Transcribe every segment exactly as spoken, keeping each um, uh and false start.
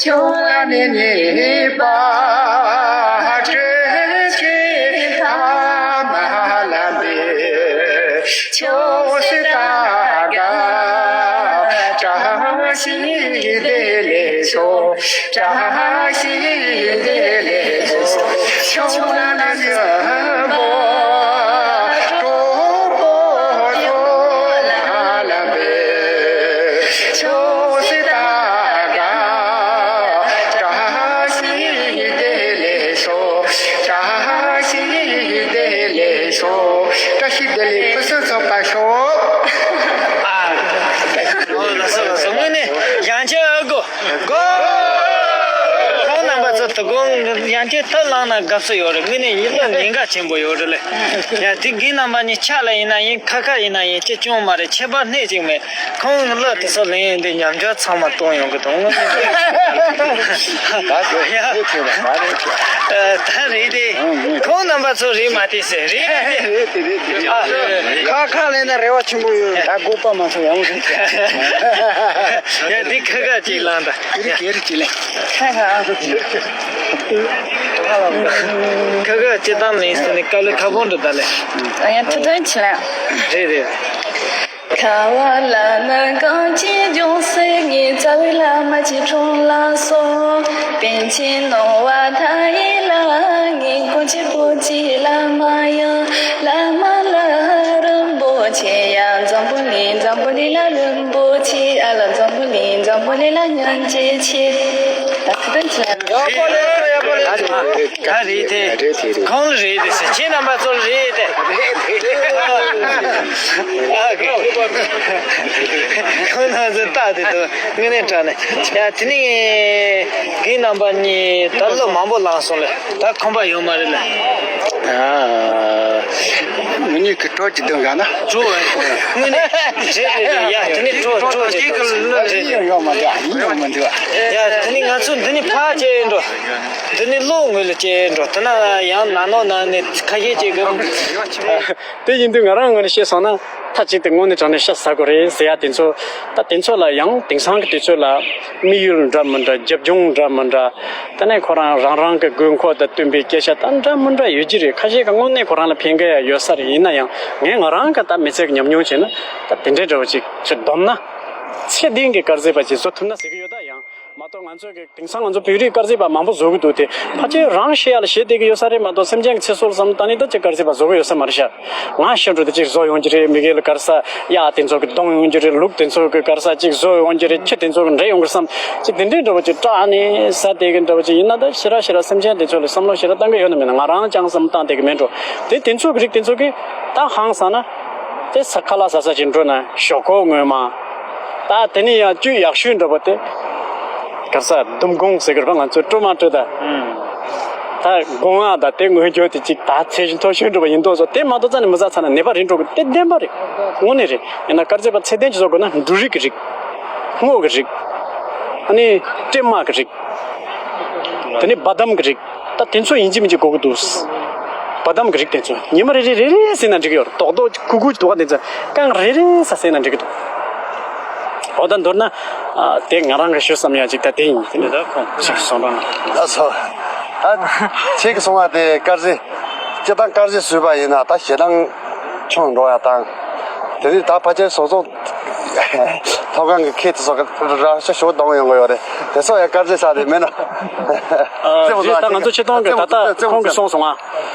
ཁྱོད་ལ་ནི་ཉེས་པ་སྤྲོད་བྱེད་ཐ་མ་ལམ་པའི་ཆོས་སུ་ད་ག་བཀྲ་ཤིས་བདེ་ལེགས་ཤོག་བཀྲ་ཤིས་བདེ་ལེགས་ཤོག་ཁྱོད་ལ་ནི་ཉེས་པ་སྤྲོད་པོ་ཐ་མ་ལམ་པའི་ཆོས་སུ་ད་ག་བཀྲ་ཤིས་བདེ་ལེགས་ཤོག་བཀྲ་ཤིས་བདེ་ལེགས་ཤོག་བཀྲ་ཤིས་བདེ་ལེགས་ཕུན་སུམ་ཚོགས་པ་ཤོག་ཨ། ལགས་སོ་ལགས་སོ། དངོས་གནས་ཡང་བསྐྱར་ཨ་གོ་གོ་ཁོང་རྣམ་པ་ཚོ་དོ་དགོང་ཡང་བསྐྱར་ཐབས་བླངས་ན་དགའ་བསུ་ཡོད་རེད། དངོས་གནས་ཡིད་ལ་ཉེན་ཁ་ཆེན་པོ་ཡོད་རེད་ལེ། ཡ་དེ་རྒན་རྣམ་པ་གཉིས་ཆ་ལ་ཡིན་ན་ཡིན། ཁ་ཁ་ཡིན་ན་ཡིན། ཅི་བྱུང་མ་རེད། ཁྱད་པར་སྣེ་གཅིག་མེད། ཁོང་གི་གླུ་དེ་ཚོ་ལེན་ཡོང་དུས་ཉམས་འགྱུར་ཚང་མ་གཏོང་ཡོང་གི་འདུག་དངོས་གནས། ད་རེད་དེ། ཁོང་རྣམ་པ་ཚོ་རེད་མ་དེ་ཟེར་རེད་དེ། རེད་དེ་རེད་དེ། ཨ། ཁ་ཁ་ལེན་ན་རེ་བ་ཆེན་པོ་ཡོད། ད་དགོས་པ་མ་ཚོ་ཡང་རེད། ཡ་འདི་ཁ་ཁ་ཅིག་ལང་ད། ཁ་ཁ་ཅིག་ལེན། ཁ་ཁ་ཅིག་དང་ལེན་ཟེར་ནས་དཀའ་ལས་ཁག་པོ་འདུག་ད་ལེ། ཡང་ཐུགས་དོན་ཆེ་ལ། རེད་རེད། ཁ་བ་ལ་ན་གང་ཅི་ལྗོངས་སེ་ངའི་རྩ་བའི་བླ་མ་ཅི་གྲོང་ལ་སོ། པཎ་ཆེན་ནོར་བ་མཐའ་ཡས་ལ་ངའི་སྐུ་མཆེད་པོ་ཅི་བླ་མ་ཡང་བླ་མ་ལ་རིན་པོ་ཆེ་ཡང་འཛམ་བུ་གླིང་འཛམ་བུ་གླིང་ལ་རིན་པོ་ཆེ་ཨ་ལ་འཛམ་བུ་གླིང་འཛམ་བུ་གླིང་ལ་སྙིང་རྗེ་ཆེ། ད་ཐུགས་རྗེ་ཆེ། ཡག་པོ་ལས་སོ་ཡག་པོ་ལས་སོ། ད་རེད་དེ། ཁོང་ལ་རེད་དེ་ཟེར། ཁྱེད་རྣམ་པ་ཚོ་ལ་རེད་དེ། ཨ་ཁོང་རྣམ་ཚོ་ལྟ་དེ་དུ་དངོས་གནས་དྲང་གནས། ཡ་དེ་ནི་རྒན་རྣམ་པ་གཉིས་ད་ལོ་མང་པོ་ལངས་སོང་ལེ། ད་ཁོམ་པ་ཡོད་མ་རེད་ལེ། ཨ། ང་གཉིས་ཀྱི་གྲོགས་ཀྱི་དོན་ག་ན། གྲོགས་ཨེ། དངོས་གནས། རེད་རེད་རེད། ཡ་དེ་ནི་གྲོགས་གྲོགས་ཀྱི་དོན་ག་ན། ཡིན་ཡོང་མ་འདུག་ཡིན་ཡོང་མ་འདུག་ཡ་དེ་ནི་ང་ཚོ་འདི་ནི་ཕར་བྱས་འགྲོ། འདི་ནི་གློག་ངོས་ལ་བྱས་འགྲོ། དེ་ན་ཡང་ན་ནོ་ན་ནི་ཁ་ཤས་ཅིག་གི། དེ་ཡིན་དུས་ང་རང་ངོས་ནས་བཤད་སོང་ན། མཐའ་གཅིག་ཏུ་དངོས་གནས་དྲང་གནས་ཤ་ཟ་དགོས་རེད་ཟེར་ཡ་དེ་ཚོ། ད་དེ་ཚོ་ལ་ཡང་དེང་སང་གི་དུས་ཚོད་ལ་དམིགས་ཡུལ་འདྲ་མི་འདྲ། རྒྱབ་ལྗོངས་འདྲ་མི་འདྲ། དེ་ནས་ཁོ་རང་རང་རང་གི་དགོས་མཁོ་དང་བསྟུན་པའི་སྐད་ཆ་ད་འདྲ་མི་འདྲ་ཡོད་ཀྱི་རེད། ཁ་ཤས་ཀྱི་དངོས་གནས་ཁོ་རང་ལ་ཕན་གི་ཡ་ཡོད་ས་རེད། ཡིན་ན་ཡང་ངས་ང་རང་གི་ད་མི་ཚེ་གི་ཉམས་མྱོང་བྱས་ན། ད་དེ་འདྲའི་འདྲ་བོ་ཅིག་ཅིག་བསྡོམས་ན། ཚད་ལྡན་གྱི་དཀར་ཟས་པ་ཅིག་བཟོ་ཐུབ་ན་ཟེར་གི་ཡོད། ད་ཡང་མ་གཏོགས་ང་ཚོ་གི་དེང་སང་ང་ཚོ་བོད་རིགས་དཀར་ཟས་པ་མང་པོ་བཟོ་གི་འདུག་དེ་ཕལ་ཆེར་རང་ཤི་ཡ་ལ་ཞེད་བསྡད་ཀྱི་ཡོད་ས་རེད་མ་གཏོགས། སེམས་ཅན་གྱི་ཚེ་སྲོག་ལ་བསམ་བློ་བཏང་ནས་ད་ཅིག་དཀར་ཟས་པ་བཟོ་གི་ཡོད་ས་མ་རེད་ཤག་ང་ཤི་འགྲོ་དུས་ཅིག་བཟོ་ཡོང་གི་རེད། མི་སྒེར་ལ་དཀར་ས་གཡག་དེ་ཚོ་གི་གཏོང་ཡོང་གི་རེད། ལུག་དེ་ཚོ་གི་དཀར་ས་ཅིག་བཟོ་ཡོང་གི་རེད། ཁྱི་དེ་ཚོ་གི་འདྲེ་ཡོང་གི་བསམ། ཅིག་དེ་འདྲའི་འདྲ་བོ་ཅིག་སྐྲག་ནས་ཟ་བསྡད་ཀྱི་འདྲ་བོ་ཅིག་ཡིན་ན། ད་ཞེ་དྲག་ཞེ་དྲག་སེམས་ཅན་དེ་ཚོ་ལ་བསམ་བློ་ཞེ་དྲག་བཏང་གི་ཡོད་ན་མེད་ན། ང་རང་ཅང་བསམ་བློ་བཏང་བསྡད་ཀྱི་མེད་འགྲོ། དེ་དེ་ཚོ་གི་རིགས་དེ་ཚོ་གི་ད་ཧང་སང་ན། དེ་ས་ཁ་ལག་ཟ་ས་ཅིག་འགྲོ་ན་ཞོག་ཁོག་ངོ་མ། ད་དེ་ནས་ཡང་བཅུད་ཡག་ཤོས་འདྲ་བོ་དེ། ག་ས་ལྡུམ་སྒོང་ཟེར་གི་རེད་པ། ང་ཚོའི་སྤྲོ་མ་སྤྲོ་ད། ད་སྒོང་ང་ད་དེ་ངོས་འགྱོ་དེ་ཅིག་ད་ཚད་གཞི་མཐོ་ཤོས་འདྲ་བོ་ཡིན་མདོག་བཟོ། དེ་མ་གཏོགས་རྩ་ནས་མི་ཟ་ཚར་ན་ནད་པ་རེད་འགྲོ་གི། དེ་བདེན་པ་རེད། དངོས་གནས་རེད། ཡིན་ན་དཀར་ཟས་པ་ཚད་ལྡན་ཅིག་བཟོ་དགོས་ན་འབྲུ་རིགས་ཀྱི་རིགས། སྔོ་གི་རིགས། ཨ་ནི་སྲན་མ་གི་རིགས། དེ་ནས་བ་དམ་གི་རིགས། ད་དེ་ཚོ་ཡིན་གཅིག་མིན་གཅིག་དགོས་ཀྱི་འདུག་བ་དམ་གི་རིགས་དེ་ཚོ་ཉི་མ་རེ་རེ་རེ་རེ་ཟས་ན་འགྲིག་གི་ཡོད་རེད། རྡོག་རྡོག་ཁུག་ཁུག་དུ་བ་དེ་ཚོ་རྐང་རེ་རེ་ས་ཟས་ན་འགྲིག་གི་འདུག་འོ་ད་མདོར་ན། ཨ། དེ་ང་རང་གི་ཞུ་བསམ་ཡ་ཅིག་ད་དེ་ཡིན། དེ་ནས་ད་ཁོང་ཞིག་གསུང་རོགས་གནང་། ལགས་སོ། ད་ཁྱེད་ཀྱིས་གསུང་བ་དེ་དཀར་ཟས། སྤྱིར་བཏང་དཀར་ཟས་ཟོས་པ་ཡིན་ན་ད་ཞེ་སྡང་ཆུང་འགྲོ་ཡ་དང་། དེ་ནས་ད་ཕལ་ཆེར་སོ་སོ་ཐོག་ཁང་གི་ཁྱི་དེ་ཚོ་རང་ཤ་ཞོ་གཏོང་ཡོང་གི་ཡོད་རེད། དེ་ཚོ་ཡང་དཀར་ཟས་ཟ་དེ་མིན་ན། ཨ། རེད། ད་ང་ཚོ་ཆེ་མཐོང་གི་ད་ལྟ་ཁོང་གིས་གསུངས་སོང་ང་།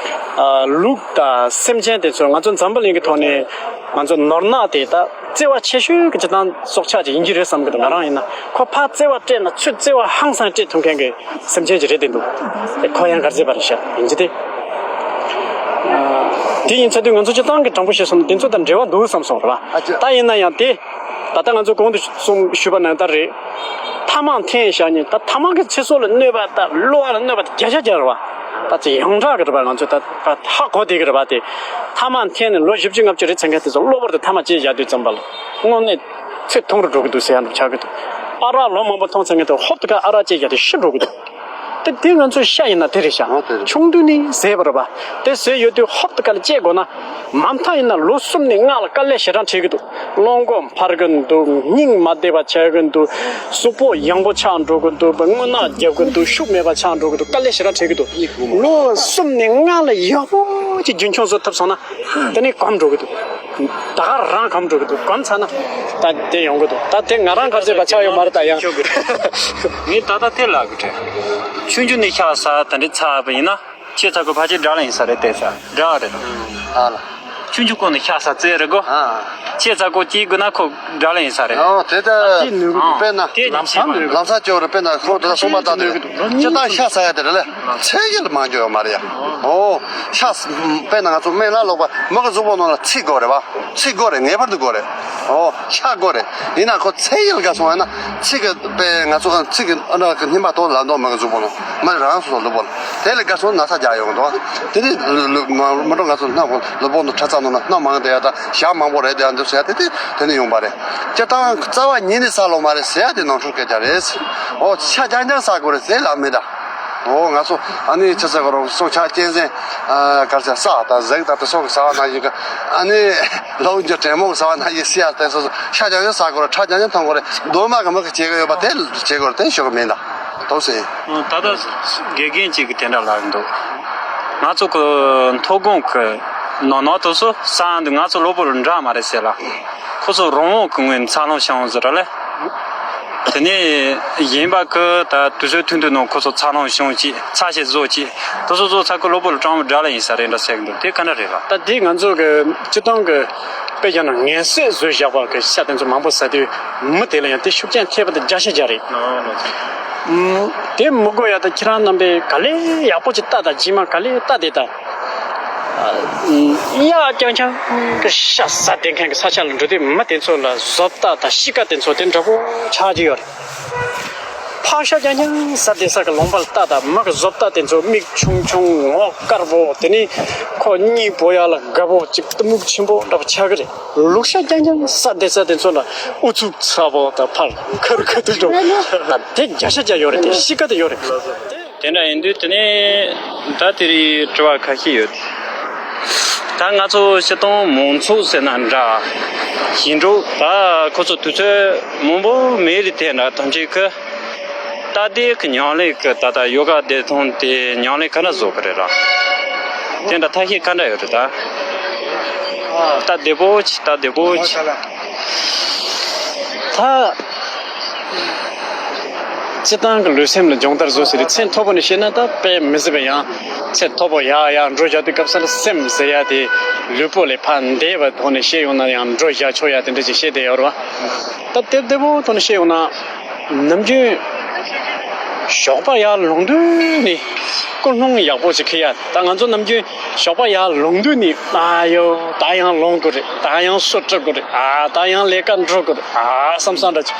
ཨ། ལུག་དང་སེམས་ཅན་དེ་ཚོ་ང་ཚོ་འཛམ་བུ་གླིང་གི་ཐོག་ནས་ ང་ཚོ་ནོར་གནག་དེ་ད་བརྩེ་བ་ཆེ་ཤོས་ཀྱི་སྤྱིར་བཏང་སྲོག་ཆགས་ཅིག་ཡིན་གྱི་རེད་བསམ་གྱི་འདུག་ང་རང་ཡིན་ན་ཁོ་ཕར་བརྩེ་བ་སྤྲད་ན་ཚུར་བརྩེ་བ་ཧང་སང་སྤྲད་ཐུབ་མཁན་གྱི་སེམས་ཅན་ཅིག་རེད་བསྡད་འདུག་དེ་ཁོ་ཡང་ག་རེ་བྱས་པ་རེད་ཤག་ཡིན་གྱི་དེ། དེ་ཡིན་ཚེ་དུས་ང་ཚོ་སྤྱིར་བཏང་གི་དྲང་པོ་བཤད་སོང་ན་དེ་ཚོ་དང་འབྲེལ་བ་འདུག་བསམ་སོང་རེད་བ། ད་ཡིན་ན་ཡང་དེ། ད་ལྟ་ང་ཚོ་གོང་དུ་གསུངས་ཞུས་པ་ནང་ལྟར་རེད། ཐ་མག་འཐེན་བཞག་ནས་ད་ཐ་མག་གི་ཚེ་སྲོག་ལ་གནོད་པ་དང་གློ་བ་ལ་གནོད་པ་དང་བརྒྱ་ཆ་བརྒྱ་རེད་བ། ད་ཚེ་ཡོངས་གྲགས་ཀྱི་རེད་བ། ང་ཚོས་ད་ཧ་གོ་བསྡད་ཀྱི་རེད་བ། དེ་ཐ་མག་འཐེན་ནས་ལོ་བཞི་བཅུ་ལྔ་བཅུ་རེད་ཚེ་མཁན་དེ་ཚོ་གློ་བུར་དུ་ཐ་མག་བཅད་བཞག་དུས་ཙམ་པ་ལ་དངོས་གནས་ཚེ་ཐུང་རུ་འགྲོ་གི་འདུག་ཟེར་ཡ་འདྲ་ཆགས་ཀྱི་འདུག་ཨ་རག་ལོ་མང་པོ་འཐུང་ཚེ་མཁན་དེ་ཧོབ་ཏེ་ཁ་ཨ་རག་བཅད་བཞག་དེ་ཤི་འགྲོ་གི་འདུག་དེ་དེ་ང་ཚོའི་ཤ་ཡིན་ན་དེ་རེད་ཤག་ཨོ་དེ་རེད། ཆུང་དུས་ནས་བཟས་པ་རེད་པ། དེ་བཟས་ཡོད་དུས་ཧོབ་ཏེ་ཁ་ལ་བཅད་དགོས་ན། མ་མཐའ་ཡིན་ན་ལོ་གསུམ་ནས་ལྔ་ལ་དཀའ་ལས་ཞེ་དྲག་འཕྲད་ཀྱི་འདུག་རླངས་འཁོར་འཕར་གི་འདུག་སྙིང་མ་བདེ་བ་ཆགས་ཀྱི་འདུག་གཟུགས་པོ་ཡང་པོ་ཆགས་འགྲོ་གི་འདུག་རྔུལ་ནག་རྒྱབ་ཀྱི་འདུག་ཤུགས་མེད་པ་ཆགས་འགྲོ་གི་འདུག་དཀའ་ལས་ཞེ་དྲག་འཕྲད་ཀྱི་འདུག་ལོ་གསུམ་ནས་ལྔ་ལ་ཡག་པོ་ཅིག་རྒྱུན་འཁྱོངས་བཟོ་ཐུབ་སོང་ན། དེ་ནས་གོམས་འགྲོ་གི་འདུག་ད་ག་རང་གོམས་འགྲོ་གི་འདུག་གོམས་ཚར་ན་ད་དེ་ཡོང་གི་འདུག་ད་དེ་ང་རང་ག་ཚོད་པ་ཆགས་ཡོད་མ་རེད་ད་ཡང་། ངས་ད་ལྟ་དེ་ལབ་གི་རེད། ཆུང་ཆུང་ནས་ཤ་ཟ་དེ་འདྲ་ཚར་བ་ཡིན་ན་ཁྱེད་ཚ་ཁོ་ཕལ་ཆེར་དགྲ་ལ་ཡིན་ས་རེད་བལྟས་ས་དགྲ་རེད། ཨ་ལ། ཆུང་ཆུང་གོང་ནས་ཤ་ཟ་རྩེད་རེད་གོ་ཨ། ཁྱེད་ཚ་ཁོ་སྐྱེས་དགོས་ན་ཁོ་དགྲ་ལ་ཡིན་ས་རེད། ཨོ་དེ་ད་ཨ། དེ་ནུས་གི་དཔེར་ན་དེ་ལམ་སང་ལམ་སང་སྐྱོ་རེད། དཔེར་ན་ཁོ་དེ་ད་སོང་མ་ད་དེ་སྤྱིར་བཏང་ཤ་ཟ་ཡ་དེ་རེད་ལ་ཚད་ཡིད་ལ་མ་འཇོག་ཡོད་མ་རེད་ཡ། ཨོ་ཤ་དཔེར་ན་ང་ཚོ་སྨན་བླ་ལོག་པ་མི་གི་གཟུགས་པོ་ནང་ལ་ཚིག་དགོས་རེད་བ། ཚིག་དགོས་རེད། ངེས་པར་དུ་དགོས་རེད། ཨོ་ཤ་དགོས་རེད། ཡིན་ན་ཁོ་ཚད་ཡིད་ལ་དགའ་སོང་བ་ན་ཚིག་གི་དཔེ་ང་ཚོ་ཚིག་གི་ཨ་འདྲ་གི་སྙིམ་པ་དོ་ལ་འདོགས་མི་གི་གཟུགས་པོ་ནང་མི་རང་སོ་སོ་ལུས་པོ་ལ་དེ་ལ་དགའ་སོང་ན་ས་རྒྱག་ཡོང་གི་འདུག་དེ་དུས་ལུ་ལུ་མ་མ་འགྲོ་ང་ཚོ་སྣ་ཁོ་ལུས་པོ་ནང་ཁྲ་ཚ་ནང་ན་སྣ་མང་དེ་ཡ་ད་ཞག་མང་པོ་རེད་དེ་ཡ་འདུག་ཟེར་ཡ་དེ་དེ་དེ་ནས་ཡོང་པ་རེད། སྤྱིར་བཏང་རྩ་བ་ཉིད་ནས་ཟ་ལོ་མ་རེད་ཟེར་ཡ་དེ་ནོར་འཁྲུལ་སྐད་ཆ་རེད། ཨོ་ཤ་རྐྱང་རྐྱང་ཟ་དགོས་རེད་ཟེར་ལབ་མེད་ད། ཨོ་ང་ཚོ་ཨ་ནི་ཆི་ཟེར་གོ་རོ་སྲོག་ཆགས་གཅན་གཟན་ཨ་གར་ཆ་ས་དང་གཟིག་དང་དེ་སོགས་ཀྱི་ཟ་བ་ནང་བཞིན་གི་ཨ་ནི་ལོ་འཇུ་དྲེད་མོང་གི་ཟ་བ་ནང་བཞིན་སི་ཡ་དེ་སོ་སོ་ཤ་རྐྱང་རྐྱང་ཟ་དགོས་རེད། ཁྲག་རྐྱང་རྐྱང་འཐུང་དགོས་རེད། རྡོ་མ་གི་མི་གི་བྱེད་གི་ཡོད་པ་དེ་བྱེད་དགོས་རེད། དེ་ཞུ་གི་མིན་ད་དོ་ཟེར། ད་ལྟ་དགེ་རྒན་གཅིག་གི་དེ་འདྲ་ལབ་འདུག་ང་ཚོ་གི་མཐོ་སྒང་གི་ནང་ནང་དུ་སོ་ས་འདི་ང་ཚོ་གློ་བུར་འདྲ་མ་རེད་ཟེར་ལ། ཁོ་ཚོ་རང་དབང་གི་ངོས་ནས་འཚར་ལོངས་བྱུང་ཟེར་ར་ལེ། དེ་ནས་གཞན་པ་གི་ད་དུས་ཚོད་ཐུང་ཐུང་ནང་ཁོ་ཚོ་འཚར་ལོངས་བྱུང་ཅིག་ཚ་ཞེས་བཟོ་ཅིག་དུ་སོ་སོ་ཚ་ཁོ་གློ་བུར་སྤྲང་བོ་དགྲ་ལ་ཡིན་ས་རེད་འདྲ་ཟེར་གི་འདུག་དེ་ག་འདྲ་རེད་ལ། ད་དེ་ང་ཚོ་གི་སྤྱི་བཏང་གི་དཔེ་བཞག་ན་ངལ་གསོས་བཟོས་བཞག་པ་གི་ཤ་དེ་ཚོ་མང་པོ་ཟ་དུས་མི་དེ་ལ་ཡང་དེ་ཤུགས་རྐྱེན་ཐེབས་པ་དེ་བརྒྱ་ཆ་བརྒྱ་རེད། ཨོ་ལགས་སོ། ཨུམ། དེ་མི་དགོས་ཡ་ད་ཁྱེད་རང་རྣམ་པས་ག་ལེ་ཡག་པོ་ཅིག་ལྟ་ད་རྗེས་མ་ག་ལེ་ལྟ་དེ་ད། ཨ། ཨུམ། གཡག་རྐྱང་རྐྱང་གི་ཤ་ཟ་བསྡད་མཁན་གྱི་ས་ཆ་ལ་འགྲོ་དུས་མི་དེ་ཚོ་ལ་བཟོ་ལྟ་དང་གཤིས་ཀ་དེ་ཚོ་དེ་འདྲ་པོ་ཆགས་ཀྱི་ཡོད་རེད། ཕག་ཤ་རྐྱང་རྐྱང་ཟ་བསྡད་ས་གི་ལུང་པ་ལ་ལྟ་དང་མི་གི་བཟོ་ལྟ་དེ་ཚོ་མིག་ཆུང་ཆུང་ངོ་དཀར་པོ་དེ་ནི་ཁོ་གཉིད་པོ་ཡག་ལ་དགའ་པོ་ཅིག་གཏི་མུག་ཆེན་པོ་འདྲ་པོ་ཆགས་ཀྱི་རེད། ལུག་ཤ་རྐྱང་རྐྱང་ཟ་བསྡད་ས་དེ་ཚོ་ལ་ཨུ་ཚུགས་ཚ་པོ་དང་ཕར་ཁུར་ཁུར་དུ་འགྲོ། ད་དེ་བརྒྱ་ཆ་བརྒྱ་ཡོད་རེད། དེ་གཤིས་ཀ་དེ་ཡོད་རེད། དེ་འདྲ་ཡིན་དུས་དེ་ནས་ད་དེ་རིང་དྲི་བ་ཁ་ཤས་ཡོད། ད་ང་ཚོ་སྤྱིར་བཏང་མང་ཚོགས་ཟེར་ན་འདྲ། ཞིང་འབྲོག་ད་ཁོ་ཚོ་དུས་ཚོད་མང་པོ་མེད་རེད་དེ་འདྲ་ཐམས་ཅད་ཀྱི། ད་ལྟའི་གི་ཉམས་ལེན་གི་ད་ལྟ་ཡོ་ག་བདེ་ཐང་དེ་ཉམས་ལེན་ག་འདྲ་བཟོ་གི་རེད་ལ། དེ་འདྲ་ཐབས་ཤེས་ག་འདྲ་ཡོད་རེད་ད། ད་བདེ་པོ་ཆེ་ད་བདེ་པོ་ཆེ། ད། སྤྱི་བཏང་གི་ལུས་སེམས་ལ་སྦྱོང་བརྡར་བཟོ་ཟེར་རེད། ཚད་མཐོ་པོ་ནས་བཤད་ན་ད་དཔེ་མི་སྲིད་པ་ཡང་ཚད་མཐོ་པོ་ཡར་ཡར་འགྲོ་བཞག་དུས་སྐབས་སུ་ལ་སེམས་ཟེར་ཡ་དེ་ལུས་པོ་ལས་ཕར་འདས་པའི་ཐོག་ནས་བཤད་ཡོང་ན་ཡང་འགྲོ་བཞག་ཆོག་ཡ་དེ་འདྲ་ཅིག་བཤད་བསྡད་ཡོད་རེད་བ། ད་དེབ་བདེ་པོ་ཐོག་ནས་བཤད་ཡོང་ན། ནམ་རྒྱུན་ཞོགས་པ་ཡར་ལངས་དུས་ནི་ཀུན་སློང་ཡག་པོ་ཞིག་འཁྱེར་ཡ། ད་ང་ཚོ་ནམ་རྒྱུན་ཞོགས་པ་ཡར་ལངས་དུས་ནི་ཨ་ཡོ་ད་ཡང་ལངས་དགོས་རེད། ད་ཡང་སོ་བཀྲུ་དགོས་རེད། ཨ་ད་ཡང་ལས་ཀ་འགྲོ་དགོས་རེད། ཨ་བསམ་བསམ་འདྲ་ཅིག་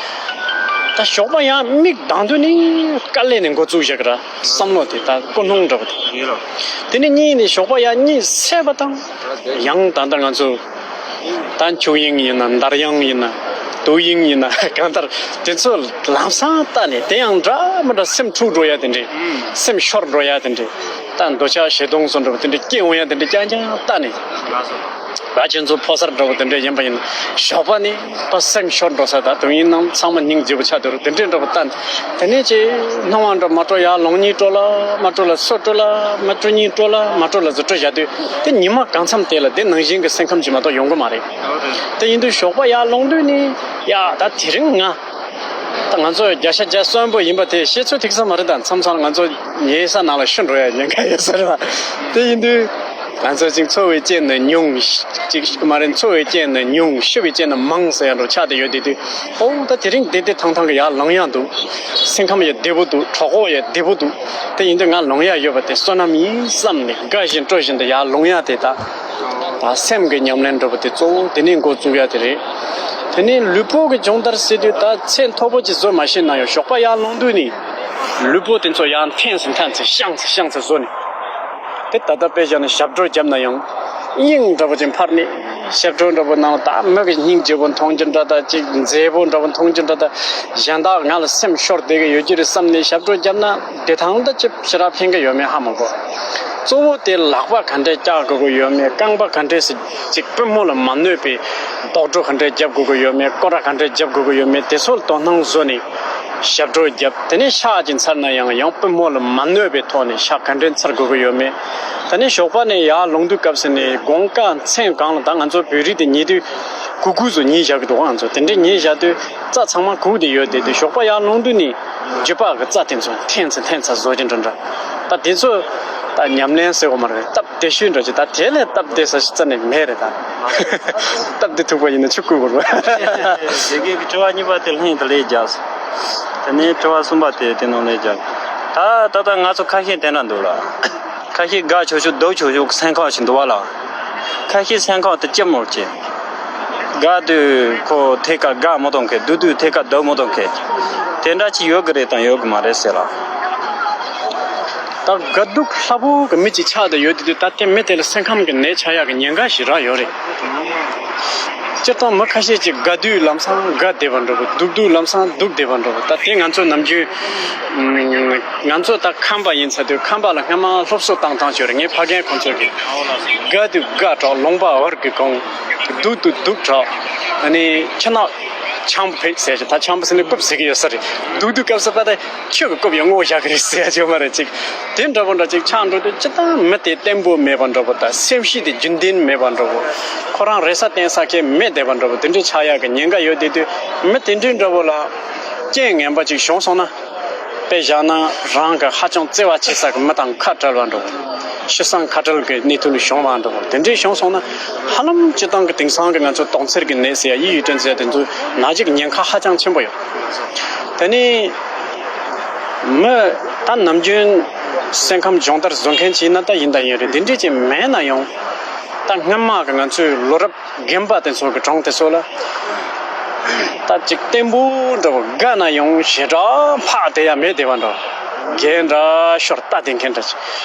ད་ཞོགས་པ་ཡར་མིག་གདངས་དུས་ནི་དཀའ་ལས་ནས་འགོ་བཙུགས་བཞག་གི་ར། བསམ་བློ་དེ་ད་ཀུན་སློང་འདྲ་པོ་དེ། དེ་ནི་གཉིས་ནི་ཞོགས་པ་ཡར་གཉིད་སད་པ་དང་ཡང་ད་ལྟ་ང་ཚོ། ད་འཁྱུག་དབྱིངས་ཡིན་ན་འདར་དབྱངས་ཡིན་ན་དུག་དབྱིངས་ཡིན་ན་གང་ལྟར་དེ་ཚོ་ལམ་སང་བལྟས་ནས་དེ་ཡང་འདྲ་མི་འདྲ་སེམས་འཁྲུག་འགྲོ་ཡ་དེ་འདྲས། སེམས་ཤོར་འགྲོ་ཡ་དེ་འདྲས། ད་འདོད་ཆགས་ཞེ་སྡང་སོགས་འདྲ་པོ་དེ་འདྲས་སྐྱེ་འོང་ཡ་དེ་འདྲས་རྐྱང་རྐྱང་བལྟས་ནས། ད་ཁྱེད་ཚོ་ཕོ་གསར་འདྲ་པོ་དེ་འདྲས་ཡིན་པ་ཡིན་ན་ཞོགས་པ་ནས་ད་སེམས་ཤོར་འགྲོ་ས། ད་དུག་དབྱིངས་ནང་ཚང་མ་སྙིང་རྗེ་པོ་ཆགས་འདུག་ར། དེ་འདྲས་འདྲ་པོ་བལྟས་ནས་དེ་ནས་ཅི་སྣང་བ་འདྲ་མ་སྤྲོ་ཡ་ལངས་སྙིང་སྤྲོ་ལ་མ་སྤྲོ་ལ་སོ་སྤྲོ་ལ་མ་སྤྲོ་སྙིང་སྤྲོ་ལ་མ་སྤྲོ་ལ་ཟུར་སྤྲོ་བཞག་དུས། དེ་ཉི་མ་གང་འཚམ་དེ་ལ་དེ་ནང་བཞིན་གྱི་སེམས་ཁམས་ཅིག་མ་གཏོགས་ཡོང་གི་མ་རེད། དེ་ཡིན་དུས་ཞོགས་པ་ཡར་ལངས་དུས་ནི་ཡ་ད་དེ་རིང་ང་། ད་ང་ཚོ་བརྒྱ་ཆ་བརྒྱ་གསོན་པོ་ཡིན་པ་དེ་བཤད་ཚོད་ཐིག་ས་མ་རེད། ད་མཚམས་མཚམས་ང་ཚོ་ཉལ་ས་ནང་ལ་ཤི་འགྲོ་ཡ་ཉེན་ཁ་ཡོད་ས་རེད་བ། དེ་ཡིན་དུས་ ང་ཚོ་ཅིག་འཚོ་བའི་རྐྱེན་ནི་ཉུང་། ཅིག་མ་རེད། འཚོ་བའི་རྐྱེན་ནི་ཉུང་། ཤི་བའི་རྐྱེན་ནི་མང་ཟེར་ཡ་འདྲ་ཆགས་བསྡད་ཡོད་དེ་དུས། ཨོ་ད་དེ་རིང་བདེ་བདེ་ཐང་ཐང་གི་ཡར་ལངས་ཡ་འདུག་སེམས་ཁམས་ཡང་བདེ་པོ་འདུག་གྲོད་ཁོག་ཡང་བདེ་པོ་འདུག་དེ་ཡིན་དུས་ང་ལངས་ཡ་ཡོད་པ་དེ་བསོད་ནམས་ཡིན་བསམ་ནས་དགའ་བཞིན་སྤྲོ་བཞིན་དུ་ཡར་ལངས་ཡ་དེ། ད་ད་སེམས་ཀྱི་ཉམས་ལེན་འདྲ་པོ་དེ་གཙོ་བོ་དེ་ནས་འགོ་བཙུགས་ཡ་དེ་རེད། དེ་ནས་ལུས་པོ་གི་སྦྱོང་བརྡར་ཟེར་དུས་ད་ཚད་མཐོ་པོ་ཅིག་བཟོ་མ་ཤེས་ན་ཡང་ཞོགས་པ་ཡར་ལངས་དུས་ནས་ལུས་པོ་དེ་ཚོ་ཡར་འཐེན་ཚེ་འཐེན་ཚེ་བཤངས་ཚེ་བཤངས་ཚེ་བཟོ་ནས། དེ་ད་ལྟ་དཔེ་བཞག་ན་ཞབས་བྲོ་བརྒྱབ་ན་ཡང་དབྱིངས་འདྲ་པོ་ཅིག་འཕར་ནས་ཞབས་བྲོ་འདྲ་པོ་ནང་ད་མི་གི་སྙིང་རྗེ་པོ་མཐོང་རྒྱུ་འདྲ། ད་ཅིག་མཛེས་པོ་འདྲ་པོ་མཐོང་རྒྱུ་འདྲ། ད་གཞན་དག་ང་ལ་སེམས་ཤོར་བསྡད་གི་ཡོད་རྒྱུ་རེད་བསམ་ནས་ཞབས་བྲོ་བརྒྱབ་ན་བདེ་ཐང་ད་ཅིག་ཞེ་དྲག་ཕན་གི་ཡོད་མེད་ཧ་མ་གོ། གཙོ་བོ་དེ་ལག་པ་ག་འདྲས་བཀྱག་དགོས་གི་ཡོད་མེད། རྐང་པ་ག་འདྲས་སེ་ཅིག་པུས་མོ་ལ་མ་གནོད་པའི་རྡོག་སྒྲོ་ག་འདྲས་རྒྱབ་དགོས་གི་ཡོད་མེད། སྐོར་ར་ག་འདྲས་རྒྱབ་དགོས་གི་ཡོད་མེད། དེ་ཚོ་ལ་དོ་སྣང་བཟོ་ནས་ཞབས་བྲོ་བརྒྱབ། དེ་ནས་ཕྱག་ཅིག་འཚལ་ན་ཡང་ཡང་པུས་མོ་ལ་མ་གནོད་པའི་ཐོག་ནས་ཕྱག་ག་འདྲས་འཚལ་དགོས་གི་ཡོད་མེད། ད་ནི་ཞོགས་པ་ནས་ཡར་ལངས་དུས་སྐབས་སུ་ནས་དགོང་ཁ་མཚན་གང་ལ་ད་ང་ཚོ་བོད་རིགས་དེ་ཉལ་དུས་གུ་གུ་ཚོ་ཉལ་བཞག་གི་འདུག་ང་ཚོ་དེ་འདྲས་ཉལ་བཞག་དུས་རྩྭ་ཚང་མ་གུག་དེ་ཡོད་དེ་དུས་ཞོགས་པ་ཡར་ལངས་དུས་ནས་རྒྱུད་པ་གི་རྩྭ་དེ་ཚོ་འཐེན་ཚེ་འཐེན་ཚེ་བཟོ་རྒྱུ་འདྲ་འདྲ། ད་དེ་ཚོ་ད་ཉམས་ལེན་ཟེར་བ་མ་རེད། སྟབས་བདེ་ཤོས་འདྲ་ཅིག་ད་དེ་ལས་སྟབས་བདེ་ས་ཞིག་རྩ་ནས་མེད་རེད་ད། སྟབས་བདེ་ཐུག་པ་ཡིན་ན་ཆུ་བསྐོལ་དགོས་རེད། དེ་གའི་དྲི་བ་གཉིས་པ་དེ་ལྷན་དུ་ལས་རྒྱག་དེ་ནས་དྲི་བ་གསུམ་པ་དེ་དེ་ནང་ལས་རྒྱག་ད་ད་ལྟ་ང་ཚོ་ཁ་ཤས་དེ་འདྲ་འདུག་ལ། ཁ་ཤས་དགའ་ཆོག་ཆོག་སྡུག་ཆོག་ཆོག་སེམས་ཁམས་ཤིག་འདུག་བ་ལ། ཁ་ཤས་སེམས་ཁམས་དེ་ལྕི་མོ་ལྕི། དགའ་དུས་ཁོ་ཐད་ཀར་དགའ་མི་གཏོང་མཁན། སྡུག་དུས་ཐད་ཀར་སྡུག་མི་གཏོང་མཁན། དེ་འདྲ་ཅིག་ཡོད་གི་རེད་དང་ཡོད་གི་མ་རེད་ཟེར་ལ། ད་དགའ་སྡུག་ལྷག་པོ་གི་མི་ཅིག་ཆགས་བསྡད་ཡོད་དུས་ད་ལྟའི་མི་དེ་ལ་སེམས་ཁམས་ཀྱི་ནད་ཆགས་ཡག་གི་ཉེན་ཁ་ཞེ་དྲག་ཡོད་རེད། སྤྱིར་བཏང་མི་ཁ་ཤས་ཀྱིས་དགའ་དུས་ལམ་སང་དགའ་བསྡད་པ་འདྲ་པོ། སྡུག་དུས་ལམ་སང་སྡུག་བསྡད་པ་འདྲ་པོ། ད་དེ་ང་ཚོ་ནམ་རྒྱུན་ང་ཚོ་ད་ཁམས་པ་ཡིན་ཚར་དུས་ཁམས་པ་ལ་སྔ་མ་སློབ་གསོ་བཏང་སྟངས་ཅིག་ཡོད་རེད། ངའི་ཕ་རྒན་ཁོང་ཚོ་གིས་དགའ་དུས་དགའ་གྲགས་ལུང་པ་བར་གྱི་གོང་། སྡུག་དུས་སྡུག་གྲགས། ཨ་ནི་ཁྱི་ནག་ཆང་བུ་ཕེབས་ཟེར་གྱི། ད་ཆང་བུ་ཟེར་ནས་རྐུབ་ཟེར་གྱི་ཡོད་ས་རེད། སྡུག་དུས་སྐབས་སུ་ད་ལྟ་ཁྱོད་ཀྱི་རྐུབ་ཡང་སྔོག་བཞག་གི་རེད་ཟེར་ཡ་ཅིག་ཡོད་མ་རེད་ཅིག་དེ་འདྲ་པོ་འདྲ་ཅིག་ཆགས་འགྲོ་དུས་སྤྱིར་བཏང་མི་དེ་བརྟན་པོ་མེད་པ་འདྲ་པོ་དང་སེམས་གཤིས་དེ་རྒྱུན་ལྡན་མེད་པ་འདྲ་པོ། ཁོ་རང་རེ་ས་བརྟེན་ས་ཁེལ་མེད་བསྡད་པ་འདྲ་པོ་དེ་འདྲའི་ཆགས་ཡག་གི་ཉེན་ཁ་ཡོད་བསྡད་དུས་མི་དེ་འདྲའི་འདྲ་པོ་ལ་རྐྱེན་ངན་པ་ཅིག་བྱུང་སོང་ན། དཔེ་བཞག་ན་རང་གི་ཧ་ཅང་བརྩེ་བ་ཆེ་ས་གི་མི་དང་ཁ་བྲལ་བ་འདྲ་པོ། ཤི་གསོན་ཁ་བྲལ་གྱི་གནས་ཚུལ་བྱུང་བ་འདྲ་པོ་དེ་འདྲའི་བྱུང་སོང་ན་ཧ་ལམ་སྤྱིར་བཏང་གི་དེང་སང་གི་ང་ཚོ་དོགས་འཚེར་གྱི་ནད་ཟེར་ཡ་ཡིད་ཡུལ་དྲན་ཟེར་ཡ་དེ་ཚོ་ན་གཞི་གི་ཉེན་ཁ་ཧ་ཅང་ཆེན་པོ་ཡོད། དེ་ནས་མི་ད་ནམ་རྒྱུན་སེམས་ཁམས་སྦྱོང་བརྡར་བཟོ་མཁན་ཅིག་ཡིན་ན་ད་ཡིན་ད་ཡིན་རེད། དེ་འདྲས་ཅིག་མེད་ན་ཡང་ད་སྔོན་མ་གི་ང་ཚོའི་ལོ་རབས་རྒན་པ་དེ་ཚོ་གི་གྲོང་དེ་ཚོ་ལ་ད་ཅིག་བརྟན་པོ་འདྲ་པོ། དགའ་ན་ཡང་ཞེ་དྲག་འཕགས་བསྡད་ཡ་མེད་བསྡད་པ་འདྲ། རྒས་འདྲ་ཤོར་ལྟ་བསྡད་མཁན་འདྲ་ཅིག་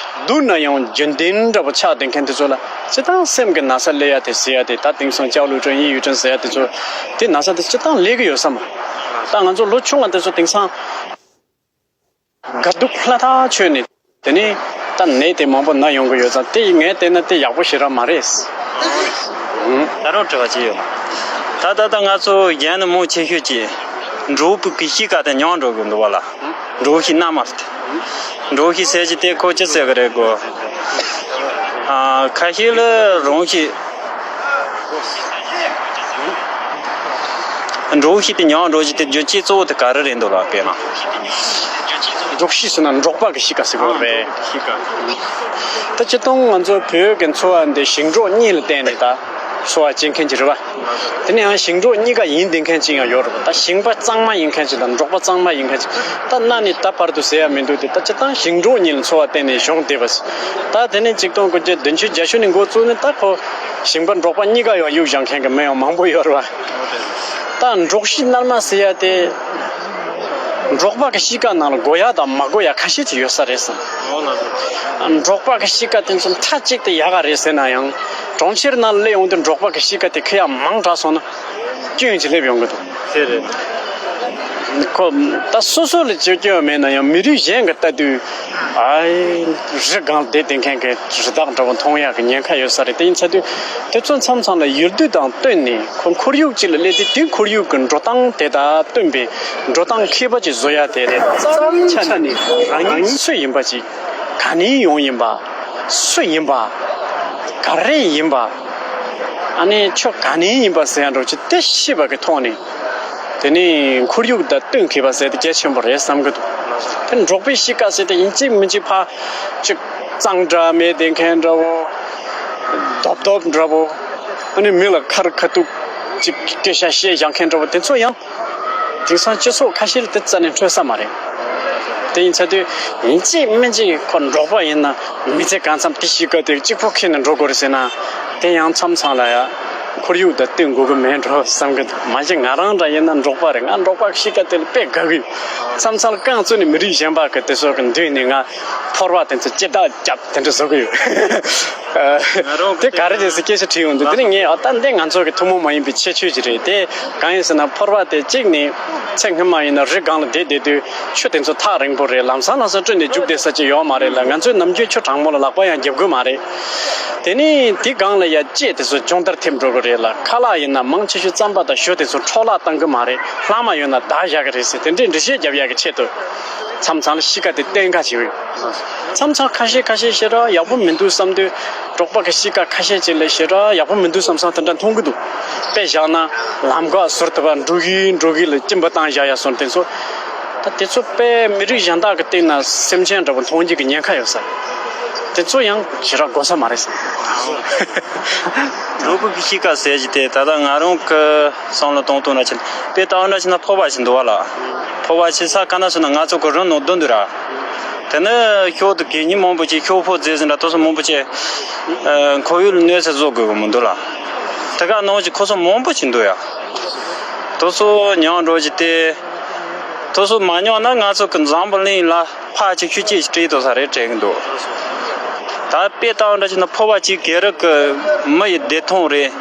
སྡུག་ན་ཡང་རྒྱུན་ལྡན་འདྲ་པོ་ཆགས་བསྡད་མཁན་དེ་ཚོ་ལ་སྤྱིར་བཏང་སེམས་ཀྱི་ན་ཚ་སླེབས་ཡ་དེ་ཟེར་ཡ་དེ། ད་དེང་སང་ལྕགས་ལུག་དྲན་ཡིད་ཡུལ་དྲན་ཟེར་ཡ་དེ་ཚོ་དེ་ན་ཚ་དེ་སྤྱིར་བཏང་སླེབས་ཀྱི་ཡོད་ས་མ། ད་ང་ཚོ་ལོ་ཆུང་བ་དེ་ཚོ་དེང་སང་དགའ་སྡུག་ལྷ་ཐག་ཆོད་ནས་དེ་ནས་ད་ནད་དེ་མང་པོ་ན་ཡོང་གི་ཡོད་ཙང་དེ་ངས་བལྟས་ན་དེ་ཡག་པོ་ཞེ་དྲག་མ་རེད། ད་རུང་དྲི་བ་ཅི་ཡོད། ད་ད་ད་ང་ཚོ་གཞན་ནི་མང་ཆེ་ཤོས་ཀྱིས་འབྲོག་པའི་གི་གཤིས་ཀ་དེ་ཉམས་འགྲོ་གི་འདུག་བ་ལ། འབྲོག་གཤིས་རྣལ་མ་ཟེར་ཏེ། འབྲོག་གཤིས་ཟེར་གྱི་དེ་ཁོ་ཅི་ཟེར་གི་རེད་གོ། ཨ་ཁ་ཤས་ལ་རང་གཤིས། འབྲོག་གཤིས་དེ་ཉམས་འགྲོ་གི་དེ་རྒྱུ་རྐྱེན་གཙོ་བོ་དེ་ག་རེ་རེད་འདུག་ལ་དཔེར་ན། འབྲོག་གཤིས་ཟེར་ན་འབྲོག་པ་གི་གཤིས་ཀ་ཟེར་གི་རེད། ད་སྤྱིར་བཏང་ང་ཚོ་བོད་ཀྱི་འཚོ་བ་འདི་ཞིང་འབྲོག་གཉིས་ལ་བརྟེན་ནས་ད་འཚོ་བ་སྐྱེལ་མཁན་ཅིག་རེད་བ། དེ་ནས་ཡང་ཞིང་འབྲོག་གཉིས་ཀ་ཡིན་བསྡད་མཁན་ཅིག་ཡང་ཡོད་རེད་བ། ད་ཞིང་པ་གཙང་མ་ཡིན་མཁན་ཅིག་དང་འབྲོག་པ་གཙང་མ་ཡིན་མཁན་ཅིག་ད་གནའ་ནས་ད་བར་དུ་ཟེར་ཡ་མི་འདུག་སྟེ། ད་སྤྱིར་བཏང་ཞིང་འབྲོག་གཉིས་ལ་འཚོ་བ་བརྟེན་ནས་བྱུང་བསྡད་པ་ཞིག་ད་དེ་ནས་ཆིག་སྟོང་དགུ་བརྒྱ་བདུན་ཅུ་བརྒྱད་ཅུ་ནས་འགོ་བཙུགས་ནས་ད་ཁོ་ཞིང་པ་འབྲོག་པ་གཉིས་ཀ་ཡང་གཡུག་བཞག་མཁན་གྱི་མི་ཡང་མང་པོ་ཡོད་རེད་བ། ད་འབྲོག་གཤིས་རྣལ་མ་ཟེར་ཡ་དེ། འབྲོག་པ་གི་གཤིས་ཀ་ནང་ལ་དགོས་ཡ་དང་མ་དགོས་ཡ་ཁ་ཤས་ཅིག་ཡོད་ས་རེད་བསམ། འབྲོག་པ་གི་གཤིས་ཀ་དེ་ཚོ་མཐའ་གཅིག་ཏུ་ཡག་ག་རེད་ཟེར་ན་ཡང་། གྲོང་ཁྱེར་ནང་སླེབས་ཡོང་དུས་འབྲོག་པ་གི་གཤིས་ཀ་དེ་ཁོ་ཡ་མང་དྲགས་སོང་ན། སྐྱོན་ཅིག་སླེབས་ཡོང་གི་འདུག་དེ་རེད། ཁོ་ད་སོ་སོ་ལ་ཅིག་སྐྱོན་མེད་ན་ཡང་མི་རིགས་གཞན་གྱི་ལྟ་དུས། ཨའི། རི་སྒང་བསྡད་བསྡད་མཁན་གྱི་རི་དྭགས་འདྲ་པོ་མཐོང་ཡག་གི་ཉེན་ཁ་ཡོད་ས་རེད། དེ་ཡིན་ཚ་དུས་དེ་ཚོ་མཚམས་མཚམས་ལ་ཡུལ་དུས་དང་བསྟུན་ནས་ཁོ་ཁོར་ཡུག་ཅིག་ལ་སླེབས་དུས་དེའི་ཁོར་ཡུག་གི་འགྲོ་སྟངས་དེ་དང་བསྟུན་པའི་འགྲོ་སྟངས་མཁས་པ་ཅིག་བཟོ་ཡ་དེ་རེད། རྩ་བའི་ཆ་ནས་རང་ཉིད་སུ་ཡིན་པ་ཅིག་ག་ནས་ཡོང་ཡིན་པ། སུ་ཡིན་པ། ག་རེ་ཡིན་པ། ཨ་ནི་ཁྱོད་ག་ནས་ཡིན་པ་ཟེར་ཡ་འདྲ་ཅིག་དེ་ཤེས་པ་གི་ཐོག་ནས། དེ་ནས་ཁོར་ཡུག་དང་བསྟུན་མཁས་པ་ཟེར་དེ་གལ་ཆེན་པོ་རེད་བསམ་གི་འདུག་དེ་འབྲོག་པའི་གཤིས་ཀ་ཟེར་དེ་ཡིན་གཅིག་མིན་གཅིག་ཕར་ཅིག་གཙང་སྦྲ་མེད་བསྡད་མཁན་འདྲ་བོ། རྡོབ་རྡོབ་འདྲ་པོ། ཨ་ནི་མི་ལ་ཁ་རི་ཁ་ཐུག་ཅིག་སྐད་ཆ་བཤད་བཞག་མཁན་འདྲ་པོ་དེ་ཚོ་ཡང་དེང་སང་སྤྱི་ཚོགས་ཁ་ཤས་ལ་དེ་རྩ་ནས་འཕྲོད་ས་མ་རེད། དེ་ཡིན་ཚ་དུས་ཡིན་གཅིག་མིན་གཅིག་ཁོ་འབྲོག་པ་ཡིན་ན་མི་ཚེ་གང་འཚམ་དེ་གཤིས་ཀ་དེ་གཅིག་པོ་ཁྱེར་ནས་འགྲོ་དགོས་རེད་ཟེར་ན། དེ་ཡང་མཚམས་མཚམས་ལ་ཡ་ཁོར་ཡུག་དང་བསྟུན་དགོས་ཀྱི་མེད་འགྲོ་བསམ་གི་འདུག་མ་གཞི་ང་རང་འདྲ་ཡིན་ན་འབྲོག་པ་རེད། ང་འབྲོག་པ་གཤིས་ཀ་དེ་ལ་དཔེ་དགའ་གི་ཡོད། མཚམས་མཚམས་ལ་རྐང་བཙུགས་ནས་མི་རིགས་གཞན་པ་གི་དེ་ཚོ་གི་མདུན་ནས་ང་ཕོར་པ་དེ་ཚོ་ལྕེ་ལྡག་རྒྱབ་དེ་འདྲ་བཟོ་གི་ཡོད། དེ་ག་རེ་རེད་ཟེར་སྐད་ཆ་དྲིས་ཡོང་དུས། དེ་ནི་ངས་ཨ་ད་འདི་ང་ཚོ་གི་ཐུན་མོང་མ་ཡིན་པའི་ཁྱད་ཆོས་ཅིག་རེད། དེ་གང་ཡིན་ཟེར་ན་ཕོར་པ་དེ་གཅིག་ནི་ཚེ་སྔོན་མ་ཡིན་ན་རི་སྒང་ལ་བསྡད་བསྡད་དུས་ཆུ་དེ་ཚོ་ཐག་རིང་པོ་རེད། ལམ་སང་ལམ་སང་བསྐྲུན་ནས་རྒྱུག་བསྡད་ས་ཅིག་ཡོད་མ་རེད་ལ། ང་ཚོས་ནམ་རྒྱུན་ཆུ་གྲང་མོ་ལ་ལག་པ་ཡང་རྒྱབ་གི་མ་རེད། དེ་ནི་དེ་སྒང་ལ་ཡ་ལྕེ་དེ་ཚོ་སྦྱོང་བརྡར་ཐེབས་འགྲོ་གི་རེད་ལ། ཁ་ལག་ཡིན་ན་མང་ཆེ་ཤོས་རྩམ་པ་དང་ཞོ་དེ་ཚོ་འཕྲོ་བརླག་བཏང་གི་མ་རེད། ལྷག་མ་ཡོད་ན་བདག་བཞག་གི་རེད་ཟེར་དེ་འདྲའི་འགྲེལ་བཤད་རྒྱབ་ཡག་གི་ཆེད་དུ། མཚམས་མཚམས་ལ་གཤིས་ཀ་དེ་བསྟན་ག་བྱེད་ཀྱི་ཡོད། མཚམས་མཚམས་ཁ་ཤས་ཁ་ཤས་ཞེ་དྲག་ཡག་པོ་མི་འདུག་བསམ་དུས། འབྲོག་པ་གི་གཤིས་ཀ་ཁ་ཤས་ཅིག་ལ་ཞེ་དྲག་ཡག་པོ་མི་འདུག་བསམ་བསམ་དེ་འདྲ་མཐོང་གི་འདུག་དཔེ་བཞག་ན་ལམ་ཁ་ཟུར་དུ་བ་འགྲོ་གི་འགྲོ་གི་ལ་གཅིན་པ་བཏང་བཞག་ཡ་སོང་དེ་ཚོ། ད་དེ་ཚོ་དཔེ་མི་རིགས་གཞན་དག་གི་སྟེང་ན་སེམས་ཅན་འདྲ་པོ་མཐོང་རྒྱུ་གི་ཉེན་ཁ་ཡོད་ས། དེ་ཚོ་ཡང་ཞེ་དྲག་དགོས་ས་མ་རེད་ཟེར། འབྲོག་པ་གི་གཤིས་ཀ་ཟེར་གྱི་དེ་ད་ལྟ་ང་རང་གི་བསམ་བློ་གཏོང་སྟངས་ན་ཆེ་དཔེ་ལྟ་བ་འདྲ་བྱས་ན་ཕོར་པ་ཞིག་འདུག་བ་ལ། ཕོར་པ་ཞིག་ས་ག་ན་སོང་ན་ང་ཚོ་གི་རི་ནང་བསྡད་འདུག་ར། དེ་ནི་ཤོག་དེ་གད་སྙིགས་མང་པོ་ཅིག་ཤོག་ཕོར་རྫས་ཟིན་འདྲ་དེ་ཚོ་མང་པོ་ཅིག་ཨ་ཁོར་ཡུག་ལ་གནོད་འཚེ་བཟོ་དགོས་གི་མི་འདུག་ལ། དེ་ག་ནང་བཞིན་ཁོ་ཚོ་མང་པོ་ཅིག་འདུག་ཡ། དེ་ཚོ་མྱངས་འགྲོ་རྒྱུ་དེ། དེ་ཚོ་མ་མྱངས་ན་ང་ཚོ་གི་འཛམ་བུ་གླིང་ལ་ཕར་ཅིག་ཤུགས་རྐྱེན་ཅིག་སྤྲད་ཐུབ་ས་རེད་དྲན་གི་འདུག་ད་དཔེ་ལྟ་བ་འདྲ་བྱས་ན་ཕོར་པ་གཅིག་གིས་རང་གི་མི་ཡི་བདེ་ཐང་རེད།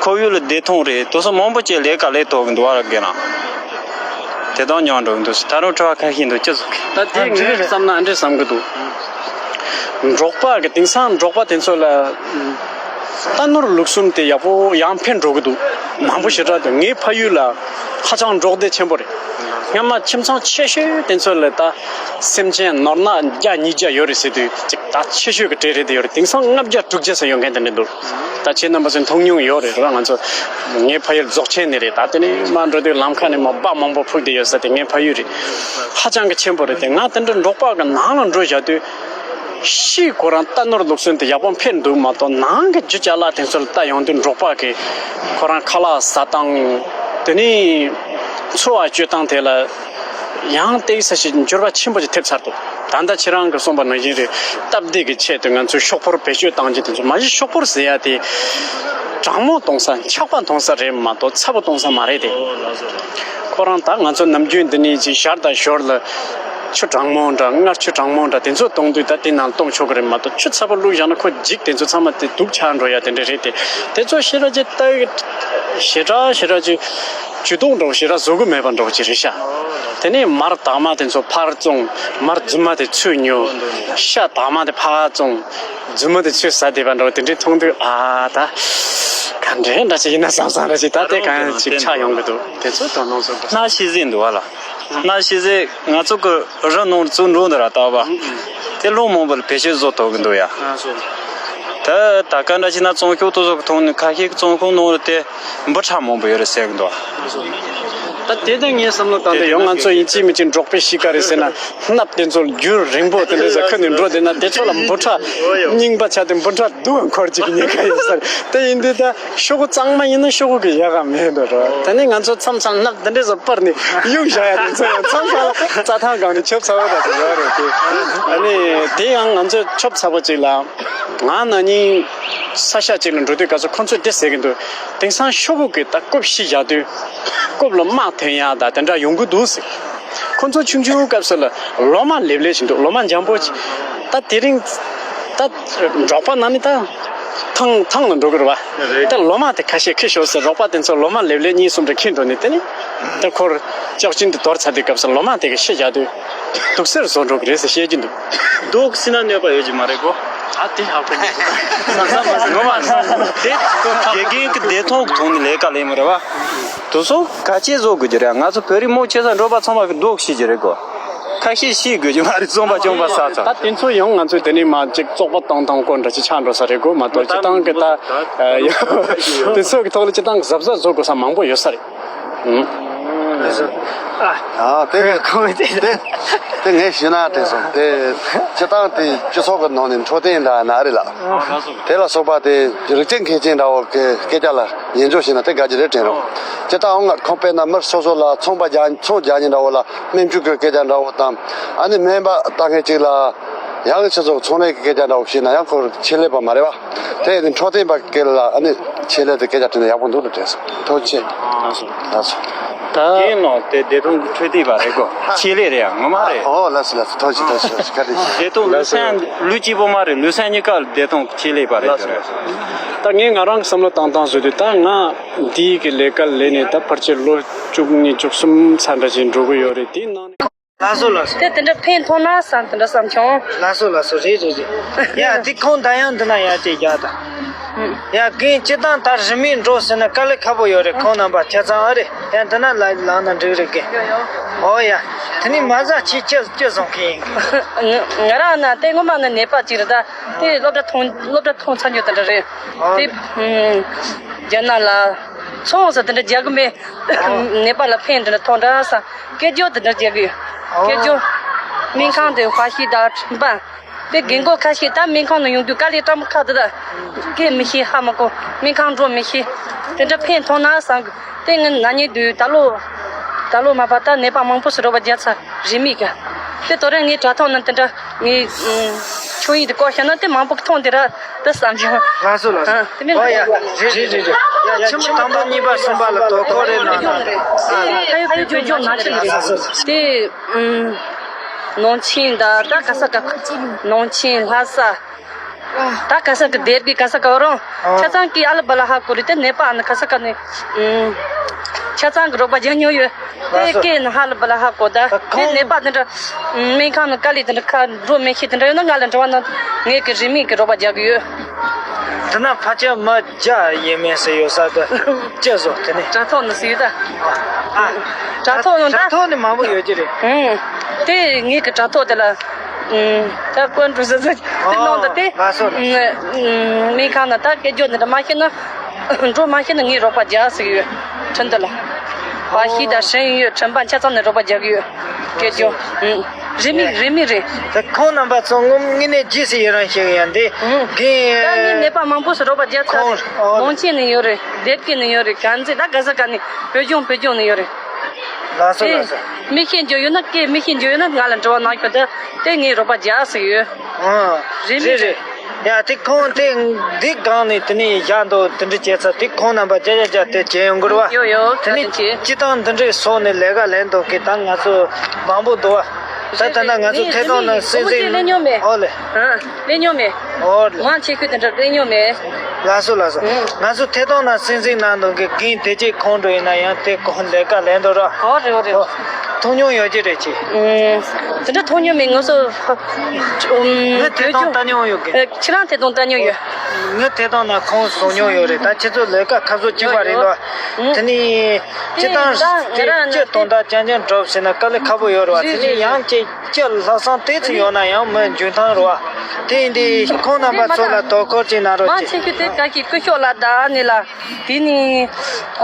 ཁོར་ཡུག་ལ་བདེ་ཐང་རེད། དེ་ཚོ་མང་པོ་ཅིག་ལས་ཀ་ལས་ཐུབ་གི་འདུག་བ་ར་གི་ན། དེ་དང་མཉམ་འགྲོ་གི་འདུག་ད་རུང་དྲི་བ་ཁ་ཤས་འདུག་ཅི་ཟེར་གི། ད་དེ་ངས་བསམ་ན་ཨ་འདྲས་བསམ་གི་འདུག་འབྲོག་པ་གི་དེང་སང་འབྲོག་པ་དེ་ཚོ་ལ་རྟ་ནོར་ལུག་གསུམ་དེ་ཡག་པོ་ཡང་ཕན་འགྲོ་གི་འདུག་མང་པོ་ཞེ་དྲག་འདུག་ངའི་ཕ་ཡུལ་ལ་ཧ་ཅང་འབྲོག་སྡེ་ཆེན་པོ་རེད། སྔོན་མ་ཁྱིམ་ཚང་ཆེ་ཤོས་དེ་ཚོ་ལ་ད་སེམས་ཅན་ནོར་ནག་བརྒྱ་ཉིས་བརྒྱ་ཡོད་རེད་ཟེར་དུས་ཅིག་ད་ཆེ་ཤོས་ཀྱི་གྲས་རེད་དེ་ཡོད་རེད། དེང་སང་ལྔ་བརྒྱ་དྲུག་བརྒྱ་ཙམ་ཡོད་མཁན་དེ་འདྲ་འདུག་ད་ཁྱེད་རྣམ་པ་ཚོས་མཐོང་མྱོང་ཡོད་རེད་ར། ང་ཚོ་ངའི་ཕ་ཡུལ་རྫོགས་ཆེན་ནས་རེད། ད་དེ་ནས་མར་འགྲོ་དུས་ལམ་ཁ་ནས་མར་སྦྲ་མང་པོ་ཕུབ་བསྡད་ཡོད་ས་དེ་ངའི་ཕ་ཡུལ་རེད། ཧ་ཅང་གི་ཆེན་པོ་རེད་དེ། ང་དེ་འདྲ་འབྲོག་པ་གི་ནང་ལ་འགྲོ་བཞག་དུས་ཕྱིའི་ཁོ་རང་རྟ་ནོར་ལུག་གསུམ་དེ་ཡག་པོ་ཕན་འདུག་མ་གཏོགས་ནང་གི་རྒྱུ་ཅ་ལག་དེ་ཚོ་ལ་ལྟ་ཡོང་དུས་འབྲོག་པ་གི་ཁོ་རང་ཁ་ལག་ཟ་སྟངས་དེ་ནས་འཚོ་བ་སྐྱེལ་སྟངས་དེ་ལ་ཡང་ཏོག་ཙམ་ཞིག་འགྱུར་བ་ཆེན་པོ་ཞིག་ཐེབས་ཚར་འདུག་ད་ལྟ་ཁྱེད་རང་གིས་གསུངས་པ་ནང་བཞིན་རེད། སྟབས་བདེ་གི་ཆེད་དུ་ང་ཚོས་ཤོག་ཕོར་བེད་སྤྱོད་བཏང་རྒྱུ་དེ་ཚོ་མ་གཞི་ཤོག་ཕོར་ཟེར་ཡ་དེ་གྲང་མོ་གཏོང་ས་འཁྱག་པ་གཏོང་ས་རེད་མ་གཏོགས་ཚ་པོ་གཏོང་ས་མ་རེད་དེ། ཁོ་རང་ད་ང་ཚོ་ནམ་རྒྱུན་འདི་ནས་ཅིག་ཞར་དང་ཞོར་ལ་ཆུ་གྲང་མོ་འདྲ་མངར་ཆུ་གྲང་མོ་འདྲ་དེ་ཚོ་གཏོང་དུས་ད་དེ་ནང་གཏོང་ཆོག་གི་རེད་མ་གཏོགས་ཆུ་ཚ་པོ་བླུགས་བཞག་ན་ཁོ་འཇིག་དེ་ཚོ་ཚང་མ་དེ་དུག་ཆགས་འགྲོ་ཡ་དེ་འདྲ་རེད་དེ། དེ་ཚོ་ཞེ་དྲག་ཅིག་ལྟ་ཞེ་དྲག་ཞེ་དྲག་ཅིག་ཇུས་གཏོགས་འདྲ་བོ་ཞེ་དྲག་བཟོ་གི་མེད་པ་འདྲ་བོ་ཅིག་རེད་ཤག་དེ་ནས་མར་དྭངས་མ་དེ་ཚོ་ཕར་བཙོང་། མར་རྫུན་མ་དེ་ཚོས་ཉོ། ཤ་དྭངས་མ་དེ་ཕར་བཙོང་། རྫུན་མ་དེ་ཚོས་ཟ་བསྡད་པ་འདྲ་བོ་དེ་འདྲའི་མཐོང་དུས་ཨ་ད་ག་འདྲའི་འདྲ་ཅིག་ཡིན་ན་བསམ་བསམ་འདྲ་ཅིག་ད་དེ་གང་ཅིག་ཆགས་ཡོང་གི་འདུག་དེ་ཚོ་དོ་སྣང་བཟོ་དགོས། སྣ་ཤེས་གཟེར་འདུག་བ་ལ། སྣ་ཤེས་གཟེར་ང་ཚོ་གི་རི་ནང་བཙུགས་འགྲོ་འདི་ར་ལྟ་བ། དེ་ལོ་མང་པོ་ལ་བེད་སྤྱོད་བཟོ་ཐུབ་གི་འདུག་ཡ། ད་ད་ག་འདྲ་ཅིག་ན་བཙོང་ཤོག་ཏོ་བཟོ་གི་ཐོག་ནས་ཁ་ཤས་ཀྱི་བཙོང་ཁང་ནང་ལ་དེ་འབུ་ཕྲ་མང་པོ་ཡོད་རེད་ཟེར་གི་འདུག་ད་དེ་དེ་ངས་བསམ་བློ་བཏང་དེ་ཡང་ང་ཚོ་ཡིན་གཅིག་མིན་གཅིག་འབྲོག་པའི་གཤིས་ཀ་རེད་ཟེར་ན། སྣབས་དེ་ཚོ་རྒྱུན་རིང་པོ་དེ་འདྲ་ཟེར་ཁ་ནས་འགྲོ་བསྡད་ན་དེ་ཚོ་ལ་འབུ་ཕྲ་རྙིང་པ་ཆགས་ཏེ་འབུ་ཕྲ་སྡུག་འཁོར་གཅིག་གི་ཉེན་ཁ་ཡོད་ས་རེད། དེ་ཡིན་དུས་ད། ཤོག་གུ་གཙང་མ་ཡིན་ན་ཤོག་གུ་གི་ཡག་ག་མེད་འགྲོ་རོ། དེ་ནས་ང་ཚོ་མཚམས་མཚམས་སྣབས་འདི་འདྲས་སུ་སྤར་ནས་གཡུག་བཞག་ཡ་དེ་ཚོ་ཡང་མཚམས་མཚམས་རྩྭ་ཐང་སྒང་ནས་ཆོབ་ཚ་བོ་འདྲ་ཅིག་ཡོད་རེད་དེ། ཨ་ནི་དེ་ཡང་ང་ཚོས་ཆོབ་ཚ་བོ་ཅིག་ལ་ང་ན་ནིང་ས་ཆ་ཅིག་ལ་འགྲོ་དུས་སྐབས་སུ་ཁོ་ཚོས་འདི་ཟེར་གི་འདུག་དེང་སང་ཤོག་གུ་གི་ད་རྐུབ་ཕྱིས་བཞག་དུས་རྐུབ་ལ་རྨ་ཐོན་ཡ་ད་དེ་འདྲ་ཡོང་གི་འདུག་ཟེར། ཁོ་ཚོ་ཆུང་ཆུང་སྐབས་སུ་ལ་ལོ་མ་ལེབ་ལེབ་བཞིན་འདུག་ལོ་མ་འཇམ་པོ་ཅིག་ད་དེ་རིང་ད་འབྲོག་པ་ན་ནི་ད། ཐང་ཐང་ལ་འགྲོ་གི་རེད་བ། རེད། ད་ལོ་མ་དེ་ཁ་ཤས་ཁྱེར་ཤོག་ཟེར་རོགས་པ་དེ་ཚོ་ལོ་མ་ལེབ་ལེབ་གཉིས་གསུམ་རེ་ཁྱེར་འགྲོ་ནས་དེ་ནི། ད་ཁོར་ལྕགས་ཅན་དུ་དོར་ཚར་དུས་སྐབས་སུ་ལོ་མ་དེ་གི་ཤི་བཞག་དུས། དུག་སེལ་བཟོ་འགྲོ་གི་རེད་ཟེར་བཤད་ཀྱི་འདུག་དུག་སེལ་ན་གནོད་པ་ཡོད་ཀྱི་མ་རེད་གོ། ད་དེ་ཧ་གོ་མི་འདུག་ས་ས་མ་ཟིན་ལོ་མ་ཟིན་དེ་དགེ་རྒན་གི་བདེ་ཐང་གི་ཐོག་ནས་ལས་ཀ་ལས་མི་རེད་བ། དུ་སོ་ག་ཅེ་བཟོ་དགོས་ཀྱི་རེད། ང་ཚོ་བོད་རིགས་མོ་ཆེ་ས་འགྲོ་པ་ཚང་མ་གི་འདུག་ཤི་ཀྱི་རེད་གོ། ཁ་ཤས་ཤི་དགོས་ཀྱི་མ་རེད། རྩོམ་པ་སྐྱོང་པ་ས་ཚ། ད་དེ་ཚོ་ཡང་ང་ཚོའི་དེ་ནས་མ་ཅིག་བཙོག་པ་བཏང་བཏང་སྐོར་འདྲ་ཅིག་ཆགས་འགྲོ་ས་རེད་གོ། མ་གཏོགས་སྤྱི་བཏང་གི་ད་དེ་ཚོ་གི་ཐོག་ལ་སྤྱི་བཏང་གི་གཟབ་གཟབ་བཟོ་དགོས་ས་མང་པོ་ཡོད་ས་རེད། ཨང་། ཨ་དེ་ཁོང་དེ་དེ་དེ་ངས་ཤེས་ན་དྲན་སོང་། དེ་སྤྱི་བཏང་དེ་སྤྱི་ཚོགས་ཀྱི་ནང་ནས་འཕྲོད་བསྟེན་འདྲ་ན་རེད་ལ། དེ་ལ་སོགས་པ་དེ་རིགས་གཅིག་མཁས་ཅན་འདྲ་བོ་གི་སྐད་ཆ་ལ་ཉན་འཇོག་བྱས་ན་དེ་དགའ་རྒྱུ་རེད་དྲན་རོགས། སྤྱི་བཏང་འོང་ང་ཁོང་དཔེར་ན་མི་སོ་སོ་ལ་ཚོང་པ་རྒྱག་ཚོང་རྒྱག་མཁན་འདྲ་བོ་ལ་སྨན་བཅོས་ཀྱི་སྐད་ཆ་འདྲ་བོ་དང་། ཨ་ནི་སྨན་པ་ལྟ་མཁན་གཅིག་ལ་ཡང་སྤྱི་ཚོགས་ཚོང་ལས་ཀྱི་སྐད་ཆ་འདྲ་བོ་བཤད་ན་ཡང་ཁོར་ཆེད་ལས་པ་མ་རེད་བ། དེ་ཡིན་དུས་འཕྲོད་བསྟེན་པ་སྐད་ལ་ཨ་ནི་ཆེད་ལས་དེ་སྐད་ཆ་དྲིས་ན་ཡག་པོ་འདུག་ལ་དྲན་སོང་། ཐུགས་རྗེ་ཆེ། ལགས་སོ། ད་རྒན་ལགས་དེ་བདེ་ཐང་གི་འཕྲོད་བསྟེན་པ་རེད་གོ། ཆེད་ལས་རེད་ཡ། ངོ་མ་རེད། ཨོ་ལགས་སོ་ལགས་སོ། ཐུགས་རྗེ་ཆེ། ཐུགས་རྗེ་ཆེ། བཀའ་དྲིན་ཆེ། བདེ་ཐང་ལུས་སེམས་ལུས་གཅིག་པོ་མ་རེད། ལུས་སེམས་གཉིས་ཀ་བདེ་ཐང་གི་ཆེད་ལས་པ་རེད་ཟེར་རེད། ད་ངས་ང་རང་གི་བསམ་བློ་བཏང་སྟངས་བཟོས་དུས་ད་ང་འདིའི་གི་ལས་ཀ་ལས་ནས་ད་ཕལ་ཆེར་ལོ་བཅུ་གཉིས་བཅུ་གསུམ་ཙམ་འདྲ་ཞིག་འགྲོ་གི་ཡོད་རེད། དེའི་ནང་ནས། ལགས་སོ་ལགས་སོ། དེ་དེ་འདྲ་ཕན་ཐོགས་ན་བསམ་དེ་འདྲ་བསམ་བྱུང་། ལགས་སོ་ལགས་སོ། རེད་རེད་རེད། ཡ་དེ་ཁོང་ད་ཡང་འདི་ན་ཡ་ཅིག་རྒྱག་ད། ཡ་རྒན་སྤྱི་བཏང་ད་རིན་མེད་འགྲོ་ཟེར་ན་དཀའ་ལས་ཁག་པོ་ཡོད་རེད། ཁོང་རྣམ་པ་ཆ་ཚང་ཨ་རེད། ཡ་འདི་ན་ལ་ལངས་ན་འགྲིག་རེད་རྒན། ཡོ་ཡོ། ཨོ་ཡ། དེ་ནི་མ་ཟ་ཆི་ཅི་ཅི་བཟུང་གི་ཡིན། ང་ང་རང་ན་དེ་སྔོན་མ་ནས་ནད་པ་ཅིག་རེད་ད། དེ་སློབ་གྲྭ་ཐོན་སློབ་གྲྭ་ཐོན་ཚར་ཉོ་དེ་འདྲ་རེད། ཨོ། དེ་ཨུམ་རྒྱ་ནག་ལ་ཚོང་ཟ་དེ་འདྲ་རྒྱག་གི་མེད། ནད་པ་ལ་ཕན་དེ་འདྲ་ཐོགས་འདྲ་ས། སྐད་སྒྱུར་དེ་འདྲ་རྒྱག་གི་ཡོད། སྐད་སྒྱུར། སྨན་ཁང་དེ་ཧྭ་ཤི་དང་ཁྲིན་པན། དེ་རྒན་གོག་ཁ་ཤས་ད་སྨན་ཁང་ནང་ཡོང་དུས་དཀའ་ལས་སྤྲང་པོ་ཁག་དེ་ད། སྐད་མི་ཤེས། ཧ་མ་གོ། སྨན་ཁང་འགྲོ་མི་ཤེས། དེ་འདྲ་ཕན་ཐོགས་ན་བསམ་གི། དེ་ངས་ན་ནིང་དུས་ད་ལོ། ད་ལོ་མ་པ་ད་ནད་པ་མང་པོ་ཞིག་རོགས་པ་རྒྱག་ཚར་རིན་མེད་གི། དེ་དོ་རེ་ངའི་དྲ་ཐོག་ནང་དེ་འདྲ་ངའི་ཆོས་ཡིག་དེ་བཀོད་བཞག་ན་དེ་མང་པོ་གི་མཐོང་དེ་ར་དེ་བསམ་བྱུང་། ལགས་སོ་ལགས་སོ། ཨ་དེ་མིན་ཨོ་ཡ། རེད་རེད་རེད་རེད། ཡ་ཆེན་པོ་དང་པོ་གཉིས་པ་གསུམ་པ་ལ་དོ་ཁུར་རེ་གནང་ན། ཨ་ཡ་ཕ་ཡུལ་བོད་ལྗོངས་ནང་ཆེན་རེད། དེ་ནང་ཆེན་ད་ད་ག་ས་ག་ནང་ཆེན་ལྷ་ས། ད་ག་ས་གི་སྡེ་དགེ་ག་ས་ག་རང་ཆ་ཚང་གི་ཨ་ལ་བ་ལ་ཧ་གོ་རེད། དེ་ནད་པ་ཨ་ནི་ག་ས་ག་ནས་ཆ་ཚང་གི་རོགས་པ་རྒྱག་མྱོང་ཡོད། དེ་སྐད་ནི་ཧ་ལ་བ་ལ་ཧ་གོ། ད་དེ་ནད་པ་དེ་འདྲ་སྨན་ཁང་ནང་དཀའ་ལས་དེ་འདྲ་ཁ་འགྲོ་མི་ཤེས་དེ་འདྲ་ཡོད་ན་ང་ལ་འབྲེལ་བ་གནང་། ངས་གི་རིན་མེད་གི་རོགས་པ་རྒྱག་གི་ཡོད། དེ་ན་ཕལ་ཆེར་མི་བརྒྱ་ཡས་མས་ཟེར་ཡོད་ས་དེ་ཅི་བཟོ་དེ་ནས། དྲ་ཐོག་ནས་ཟེར་ཡོད་ད། ཨ། དྲ་ཐོག་ནང་ད། དྲ་ཐོག་ནས་མང་པོ་ཡོད་ཀྱི་རེད། ཨུང་། དེ་ངས་གི་དྲ་ཐོག་དེ་ལ། ཨུང་། ད་ཀོན་ཀྲུ་ཟེར་ཟེར་དེ་ནང་ད་དེ། ཨོ། ལགས་སོ། ཨུང་། ཨུང་། སྨན་ཁང་ནང་ད་སྐད་སྒྱུར་འདི་འདྲ་མ་ཤེས་ན། འགྲོ་མ་ཤེས་ན་ངས་རོགས་པ་རྒྱག་ཟེར་གི་ཡོད། ཁྲིན་ཏུ་ལ། ཧྭ་ཤི་དང་ཧྲེང་ཡོད། ཁྲིན་པན་ཆ་ཚང་ནས་རོགས་པ་རྒྱག་གི་ཡོད། སྐད་སྒྱུར། ཨུང་། རིན་མེད་རིན་མེད་རེད། ད་ཁོང་རྣམ་པ་ཚོ་ངོ་དངོས་གནས་རྗེས་སུ་ཡི་རང་ཞིག་ཡང་འདི་ཨུང་། གིན། ད་ངས་ནད་པ་མང་པོ་ཞིག་རོགས་པ་རྒྱག་ཚར་རེད། ཁོང་། ཨོ། ནང་ཆེན་ནས་ཡོད་རེད། སྡེ་དགེ་ནས་ཡོད་རེད། དཀར་མཛེས་ད་ག་ས་ག་ནས་བོད་ལྗོངས་བོད་ལྗོངས་ནས་ཡོད་རེད། ལགས་སོ་དེ་ལགས་སོ། མི་ཤེས་རྒྱུ་ཡོད་ན་སྐད་མི་ཤེས་རྒྱུ་ཡོད་ན་ང་ལ་འབྲེལ་བ་གནང་ཤོག་ད་དེ་ངས་རོགས་པ་རྒྱག་ཟེར་ཡོད། ཨང་། རེད་མི་རེད་རེད། ཡ་དེ་ཁོང་དེ་འདི་སྒང་ནས་དེ་ནས་བཞག་འདུག་དེ་འདྲ་བྱས་ཚར། དེ་ཁོང་རྣམ་པ་བརྒྱ་ཆ་བརྒྱ་དེ་བྱས་ཡོང་གི་རེད་བ། ཡོ་ཡོ། དེ་ནས་བཀའ་དྲིན་ཆེ། སྤྱི་བཏང་འདི་འདྲའི་སོགས་ནས་ལས་ཀ་ལེན་འདུག་གི་ད་ང་ཚོ་མང་པོ་འདུག་བ། ད་ད་ལྟ་ང་ཚོ་ཐད་གཏོང་ནང་སྲིད་འཛིན། ཨོ་ལེ། ཨ། ལེན་མྱོང་མེད། ཨོ་ལེ། མང་ཆེ་ཤོས་དེ་འདྲ་ལེན་མྱོང་མེད། ལགས་སོ་ལགས་སོ། ཨང་། ང་ཚོ་ཐད་གཏོང་ནང་སྲིད་འཛིན་ནང་དུ་གི་རྒན་དེ་གཅིག་ཁོང་འགྲོ་ཡིན་ན་ཡང་དེ་ཁོང་ལས་ཀ་ལེན་འདུག་ར། ཨོ་རེད་ཨོ་རེད། ཨོ། མཐོང་མྱོང་ཡོད་ཀྱི་རེད་ཅེ། ཨང་། དེ་འདྲ་མཐོང་མྱོང་མེད་ང་ཚོ། ངས་ཐད་གཏོང་ལྟ་མྱོང་ཡོད་གི། ཁྱེད་རང་ཐད་གཏོང་ལྟ་མྱོང་ཡོད། ངས་ཐད་གཏོང་ནང་ཁོང་བཟུང་མྱོང་ཡོད་རེད། ད་ཁྱེད་ཚོ་ལས་ཀ་ཁ་བཟོ་གཅིག་པ་རེད་ལོ། ཨང་། དེ་ནི། སྤྱི་བཏང་དེ་ང་རང་ན་སྤྱི་དོན་དག་རྐྱང་རྐྱང་སྒྲུབ་ཟེར་ན་དཀའ་ལས་ཁག་པོ་ཡོད་རེད་བ། རེད་དེ་ནི་རེད་ཡང་རེད། ཅིག་སྤྱི་ལྷག་བསམ་ཏོག་ཙམ་ཡོད་ན་ཡང་མི་འཇོན་ཐང་རེད་བ། དེ་ཡིན་དུས་ཁོང་རྣམ་པ་ཚོ་ལ་དོ་ཁུར་ཅིག་གནང་རོགས་མང་ཆེ་ཤོས་དེ་བཀའ་ཤག་སྐུ་ཞབས་ལགས་དང་ཨ་ནེ་ལགས། དེ་ནི་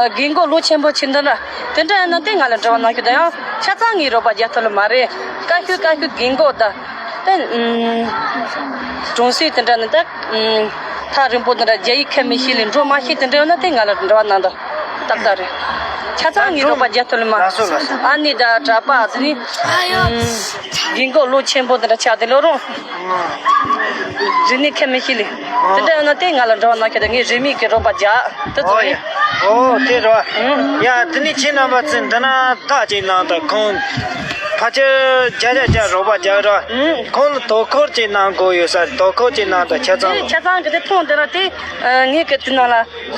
རྒན་གོག་ལོ་ཆེན་པོ་ཕྱིན་འདི་འདྲ། དེ་འདྲ་ཡིན་ན་དེ་ང་ལ་འབྲེལ་བ་གནང་ཤོག་ད་ཡང་ཆ་ཚང་ངས་རོགས་པ་རྒྱག་ཐུབ་ལེ་མ་རེད། བཀའ་ཤག་བཀའ་ཤག་རྒན་གོག་ད། དེ་ཨུམ། གྲོང་གསེབ་དེ་འདྲ་ནི་ད་ཨུམ། ཐག་རིང་པོ་དེ་འདྲ་རྒྱ་ཡིག་ཁ་མི་ཤེས་ལེ་འགྲོ་མ་ཤེས་དེ་འདྲ་ཡོད་ན་དེ་ང་ལ་འབྲེལ་བ་གནང་དང་། ཏག་ཏག་རེད། ཆ་ཚང་ངས་རོགས་པ་རྒྱག་ཐུབ་ལེ་མ། ལགས་སོ་ལགས་སོ། ཨ་ནེ་དང་གྲྭ་པ་དེ་ནི་ཨུམ། རྒན་གོག་ལོ་ཆེན་པོ་དེ་འདྲ་ཆགས་དེ་ལོ་རུང་། རིག་གནས་ཁ་མི་ཤེས་ལེ། དེ་འདྲ་ཡོད་ན་དེ་ང་ལ་འབྲེལ་བ་གནང་ཤོག་ད་ངས་རིན་མེད་ཀྱི་རོགས་པ་རྒྱག་དེ་ཚོ་ཡིན། ཨོ་དེ་རོ། ཡ་དེ་ནི་ཁྱེད་རྣམ་པ་ཚོས་འདི་ན་བདག་ཅིག་གནང་དང་ཁོང་། ཕལ་ཆེར་བརྒྱ་ཆ་བརྒྱ་རོགས་པ་རྒྱག་རོགས། ཁོང་ལ་དོ་ཁུར་ཅིག་གནང་དགོས་ཡོད་ས་རེད། དོ་ཁུར་ཅིག་གནང་དང་ཆ་ཚང་། དེ་ཆ་ཚང་གི་དེ་མཐོང་དེ་ར་དེ། ངས་གི་དེ་ནང་ལ་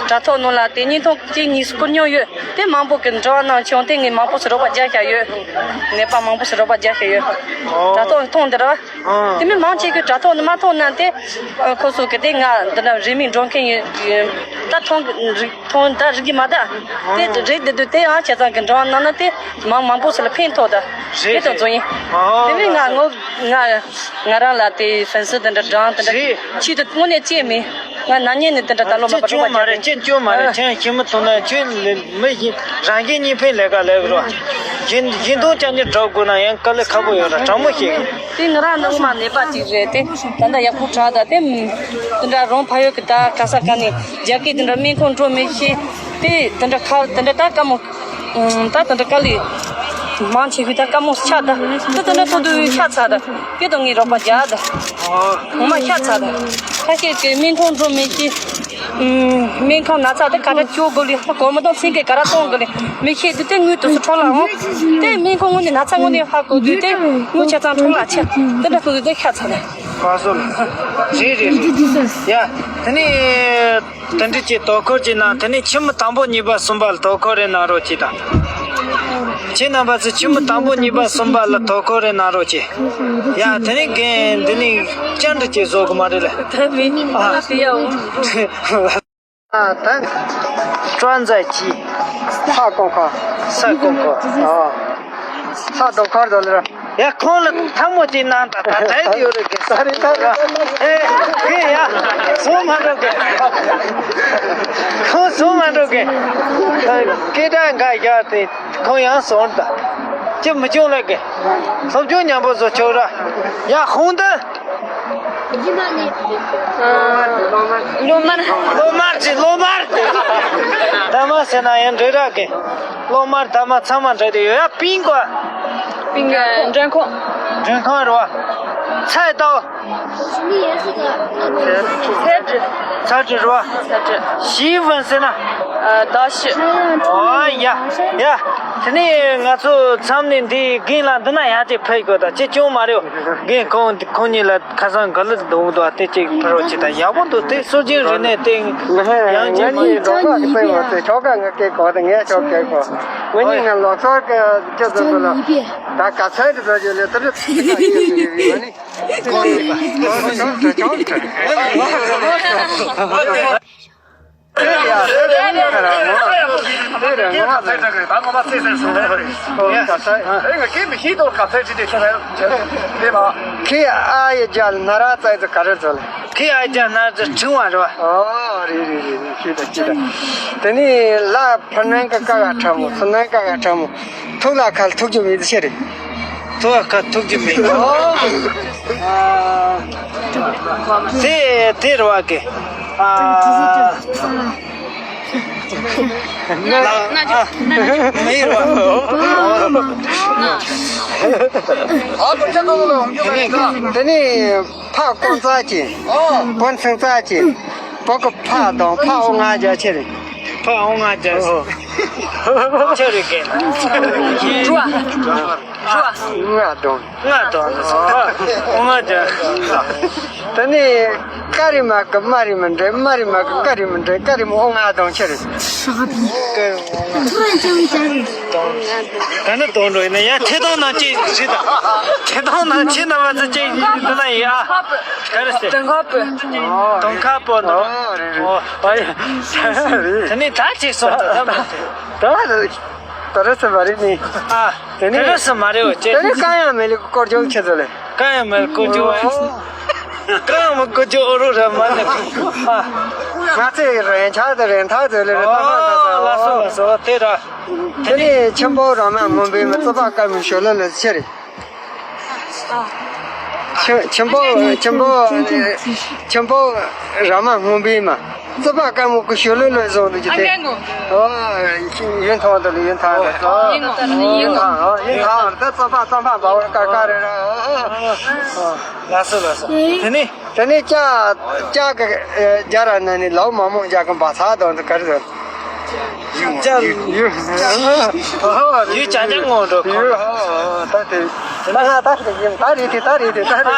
དྲ་ཐོག་ནང་ལ་དེ་བརྙན་ཐུང་གཅིག་གཉིས་སུ་བསྐུར་མྱོང་ཡོད། དེ་མང་པོ་གི་འབྲེལ་བ་གནང་བྱུང་དེ་ངས་མང་པོ་སུ་རོགས་པ་རྒྱག་བཞག་ཡོད། ནད་པ་མང་པོ་སུ་རོགས་པ་རྒྱག་བཞག་ཡོད། དྲ་ཐོག་མཐོང་དེ་ར། དེ་མིན་མང་ཆེ་གི་དྲ་ཐོག་ནས་མ་མཐོང་ན་དེ། ཁོ་ཚོ་གི་དེ་ང་འདི་ན་རིན་མེད་འགྲོ་མཁན་ཡིན། ད་མཐོང་གི་རིག་ཁོང་ད་རིག་གི་མ་ད། དེ་རེད་དེ་དུས་དེ་ཡང་བྱས་ཙང་གི་འགྲོ་བ་ནང་ན་དེ་མང་མང་པོ་ཞིག་ལ་ཕན་ཐོགས་ད། རེད་དེ་དང་རེད། རྫོང་ཡིན། ཨོ། དེ་བས་ང་ངོ་ང་ང་རང་ལ་དེ་ཧྥན་སི་དེ་འདྲ་སྦྲང་དེ་འདྲ། རེད། ཆེད་དུ་དངོས་གནས་ཅི་མིན། ང་ན་ནིང་ནས་དེ་འདྲ་ད་ལོ་མ་ཅི་པ་སྐྱོན་མ་རེད། ཅི་སྐྱོན་མ་རེད། ཨ། ཁྱེད་ཤི་མི་ཐུབ་ན་ཁྱོད་ལས་མི་ཡིན། རང་གི་གཉིས་ཕན་ལས་ཀ་ལས་རོགས། ཡིན་ཡིན་མདོག་ཅན་གྱི་འགྲོ་དགོས་ན་ཡང་དཀའ་ལས་ཁག་པོ་ཡོད་ར། དྲང་མོ་བཤད་གི། དེ་ང་རང་ནང་མ་ནད་པ་ཅིག་རེད་དེ། ད་ལྟ་ཡག་པོ་དྲག་ད་དེ། དེ་འདྲ་རོང་ཕ་ཡུལ་གི་ད་ག་ས་ག་ནས་རྒྱ་སྐད་དེ་འདྲ་སྨན་ཁང་འགྲོ་མི་ཤེས། དེ་དེ་འདྲ་ཁ་དེ་འདྲ་ད་དཀའ་མོ། ད་དེ་འདྲ་དཀའ་ལས་མང་ཆེ་གི་ད་དཀའ་མོ་ཆགས་ད། དེ་དེ་འདྲ་ཐོག་ཏུ་ཤ་ཚ་ད། སྐྱོ་དང་ངའི་རོགས་པ་རྒྱག་ད། ངོ་མ་ཤ་ཚ་ད། ཁ་ཤས་ཀྱི་སྨན་ཁང་འགྲོ་མི་ཤེས། སྨན་ཁང་ན་ཚ་དེ་ག་རེ་སྐྱོ་དགོས་ལེ། སྒོར་མོ་དང་སེང་གེ་ག་རེ་གཏོང་དགོས་ལེ། མི་ཤེས་དུས་དེ་དངུལ་དུ་སུ་འཕྲོ་ལ་འོང་། དེ་སྨན་ཁང་ངོས་ནས་ན་ཚ་ངོས་ནས་ཧ་གོ་དུས་དེ་དངུལ་ཆ་ཚང་འཕྲོ་ལ་ཆ། དེ་འདྲ་སོང་དུས་དེ་ཤ་ཚ་ལེ། མ་སོ་ལ། རེད་རེད་རེད། ཡ། དེ་ནས་དེ་འདྲ་ཅིག་དོ་ཁུར་ཅིག་གནང་། དེ་ནས་ཁྱིམ་དང་པོ་གཉིས་པ་གསུམ་པ་ལ་དོ་ཁུར་རེ་གནང་རོགས་ཅིག་དང་། ཁྱེད་རྣམ་པ་ཚོས་ཁྱིམ་དང་པོ་གཉིས་པ་གསུམ་པ་ལ་དོ་ཁུར་རེ་གནང་རོགས་ཅིག། ཡ། དེ་ནས་རྒན་འདི་ནས་བཅར་འདྲི་ཅིག་བཟོ་གི་མ་རེད་ལེ། ད་མི་ནི་ཨ་ཡ་འོ། ཨ། ད་ཀྲོན་ཛ་ཅི། ཧ་ཀོང་ཁ། ས་ཀོང་ཁ། ཨ། ཧ་ཀོང་ཁ་རེད་ལ། ཡ། ཁོང་ལ་ཐལ་མོ་ཅིག་གནང་དང་། ད་དྲན་གི་ཡོད་རེད་གི། ས་རེད་ད་རེད། ཨེ་གི་ཡ། བཟོ་མ་འགྲོ་གི། ཁོང་བཟོ་མ་འགྲོ་གི། སྐད་གྲགས་འགའ་ཡར་དེ། ཁོང་ཡང་སོང་ད། ཅི་མི་བྱུང་ལ་གི། སློབ་སྦྱོང་མཉམ་པོ་བཟོ་ཆོག་ར། ཡ། ཧོང་ད། སློབ་མར། སློབ་མར་ཅི། སློབ་མར་དེ། ད་མ་ཟེར་ན་ཡང་འདྲ་ར་གི། སློབ་མར་ད་མ་ཚང་མ་འདྲ་དེ་ཡོད་ཡ། པིང་གོ། པིང་གོ་མགྲོན་ཁང་། མགྲོན་ཁང་ར་བ། ཚ་ཏའོ། ཚ་ཏྲི། ཚ་ཏྲི་ར་བ། ཚ་ཏྲི། ཞི་ཝན་ཟེར་ན། ཨ། ད་ཤི། ཨོ་ཡ་ཡ། དེ་ནས་ང་ཚོ་མཚམས་ནས་འདི་རྒན་ལགས་འདི་ན་ཡར་ཅིག་ཕེབས་དགོས། ད་ཅི་ཅུང་མ་རེད། རྒན་ཁོང་ཁོང་གཉིས་ལ་ཁ་སང་ག་ལེར་འདུག་འདུག་དེ་ཅིག་ཕུལ་རོགས་བྱེད་དང་། ཡག་པོ་འདུག་དེ་སྲོལ་རྒྱུན་རིག་གནས་དེ་ཡང་ཅིག་མ། ངས་ཁྱོ་ག་གི་ཕེབས་པ་དེ། ཁྱོ་ག་ངས་སྐད་གོ་དེ། ངས་ཁྱོ་ག་སྐད་གོ། ངས་ནི་ང་ལོ་སོགས་ཀྱི་ཅི་ཙམ་ལ་ད་ག་ཚོད་དུ་བཟོ་རྒྱུ་ལས་དེ་རུ་ཚིག་ག་ཡོད་ཡོད་ཡོད་ནི། ཁྱེད་ཨ་ཡེ་རྒྱལ་ན་ར་ཙའི་ཙི་ག་རེ་ཚོ་ལ། ཁྱེད་ཨ་ཡེ་རྒྱལ་ན་ཙི་ཕྲེང་བ་རེད་བ། ཨོ་རེད་རེད་རེད་རེད། ཤེས་ད་ཤེས་ད། དེ་ནི་ལ་ཕར་ནང་གི་ཀ་ག་ཁྲ་མོ། ཚུར་ནང་ཀ་ག་ཁྲ་མོ། ཐུག་ལ་ཁ་ལ་ཐུག་རྒྱུ་མེད་ཟེར་རེད། ཐུག་ལ་ཁ་ལ་ཐུག་རྒྱུ་མེད། ཨོ། ཨ། དེ་དེ་རེད་བ་གི། ཨ། ལ། ཨ། མེད་རེད་བ། དེ་ནི་ཕ་ཀོང་ཙ་ཅི། ཀོང་ཚང་ཙ་ཅི། བོད་ཀྱི་ཕ་དང་ཕ་འོ་ང་རྒྱ་ཆེ་རེད། ཕ་འོ་ང་རྒྱ་ཆེ་རེད་གི། ང་དང་། ང་དང་། འོ་ང་རྒྱ། དེ་ནས་ཀ་རི་མ་གི་མ་རི་མི་འདྲེ། མ་རི་མ་གི་ཀ་རི་མི་འདྲེ། ཀ་རི་མ་འོ་ང་དང་ཆེ་རེད། ད་ནི་དོན་འགྲོ་ཡིན་ན་ཡ། ཐད་གཏོང་ནང་ཅིག་ཞིག་དང་། ཐད་གཏོང་ནང་ཆེ་ན་མ་ཚད་ཅིག་འདི་ན་ཡ། ག་རེ་ཟེར། དོང་ཁ་པོ། དོང་ཁ་པོ་འདུག་ཨོ་རེད་རེད། ཨོ་ཨ་ཡ། དེ་ནས་ད་ཅིག་སོང་ད་ད་མ་ཟེར། ད་ད་རེས་སུ་མ་རེད་ནི། ཨ། དེ་ནས་ད་རེས་སུ་མ་རེད་འོ་ཅེ། དེ་ནས་གང་ཡང་མེད་ལེ་སྐོར་སྐྱོད་ཆེ་ཚོ་ལེ། གང་ཡང་མེད་སྐོར་སྐྱོད་ཨོ། གང་ཡང་མེད་སྐོར་སྐྱོད་ཨོ་རུ་ར་མ་ནི། ཨ། ང་ཚོས་རེན་ཆག་དེ་རེན་ཐག་ཚོ་ལེ་རེ་ད་མ་ད་ད། ཨོ་ལགས་སོ་ལགས་སོ། དེ་ར། དེ་ནས་ཆེན་པོ་ར་མ་སྔོན་པོའི་མི་རྩོད་པ་དཀའ་མོ་ཞོ་ལོ་ལ་ཆེ་རེད། ཆེ་ཆེན་པོ་ཆེན་པོ་ཆེན་པོ་ར་མ་སྔོན་པོའི་མ་རྩོད་པ་དཀའ་མོ་གི་ཞོ་ལོ་ལ་བཟུང་འདུག་ཅི་དེ། ཨོ་ཡུན་ཐང་དུ་ལ་ཡུན་ཐང་དུ་ཡུན་ཐང་ཨོ་ཡུན་ཐང་ད་རྩོད་པ་རྩོད་པ་འབའ་བར་ཀ་ཀ་རེ་ར། ལགས་སོ་ལགས་སོ། དེ་ནས། དེ་ནས་ལྕགས་ལྕགས་ཀྱི་རྒྱ་ར་ན་ནི་ལའུ་མ་མོ་རྒྱ་གི་འབའ་ཚ་དང་དུ་ག་རེ་དང་། ལྕགས་ཡུ། ཡུ་ཅང་ཅང་ངོ་འགྲོ་གོ། ཡུ། ད་དེ། ད་ང་ད་དེ་ཡིན། ད་རེད་དེ། ད་རེད་དེ། ད་རེད།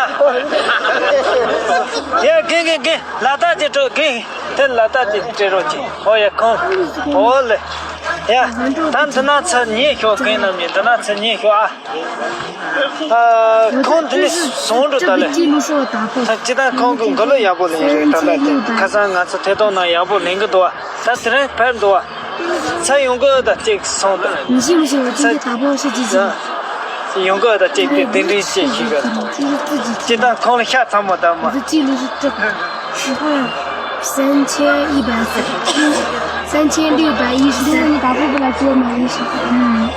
ཡ་རྒན་རྒན་རྒན། ལ་དྭགས་ཀྱི་འགྲོ་རྒན། དེ་ལ་དྭགས་ཀྱི་འདྲེ་རོགས་ཀྱི། ཨོ་ཡ་ཁོང་། ཨོ་ལེ། ཡ། ད་འདི་ན་ཚུར་ཉན་ཤོག་རྒན་རྣམ་གཉིས། འདི་ན་ཚུར་ཉན་ཤོག་ཨ། ཨ། ཁོང་འདི་ནས་སོང་འགྲོ་ད་ལེ། ད་ཅི་ད་ཁོང་གི་མགོ་ལོག་ཡག་པོ་ལེན་རེད་ད་ལྟ་དེ། ཁ་སང་ང་ཚོ་ཐད་གཏོང་ནང་ཡག་པོ་ལེན་གི་འདུག་ཨ། ད་དེ་རིང་ཕེབས་འདུག་བ། ཚ་ཡོང་གི་ད་ཅིག་སོང་ད། 你信不信我今天打包是几斤？ཡོང་གི་ད་ཅིག་དེ་དེ་འདྲའི་ཅིག་ཞིག་གི། 这是自己 ཅི་ད་ཁོང་ལ་ཤ་ཚ་མོ་ད་མོ། 我的记录是这个。 三千一百三，三千六百一十三。你打包过来给我买一十。嗯。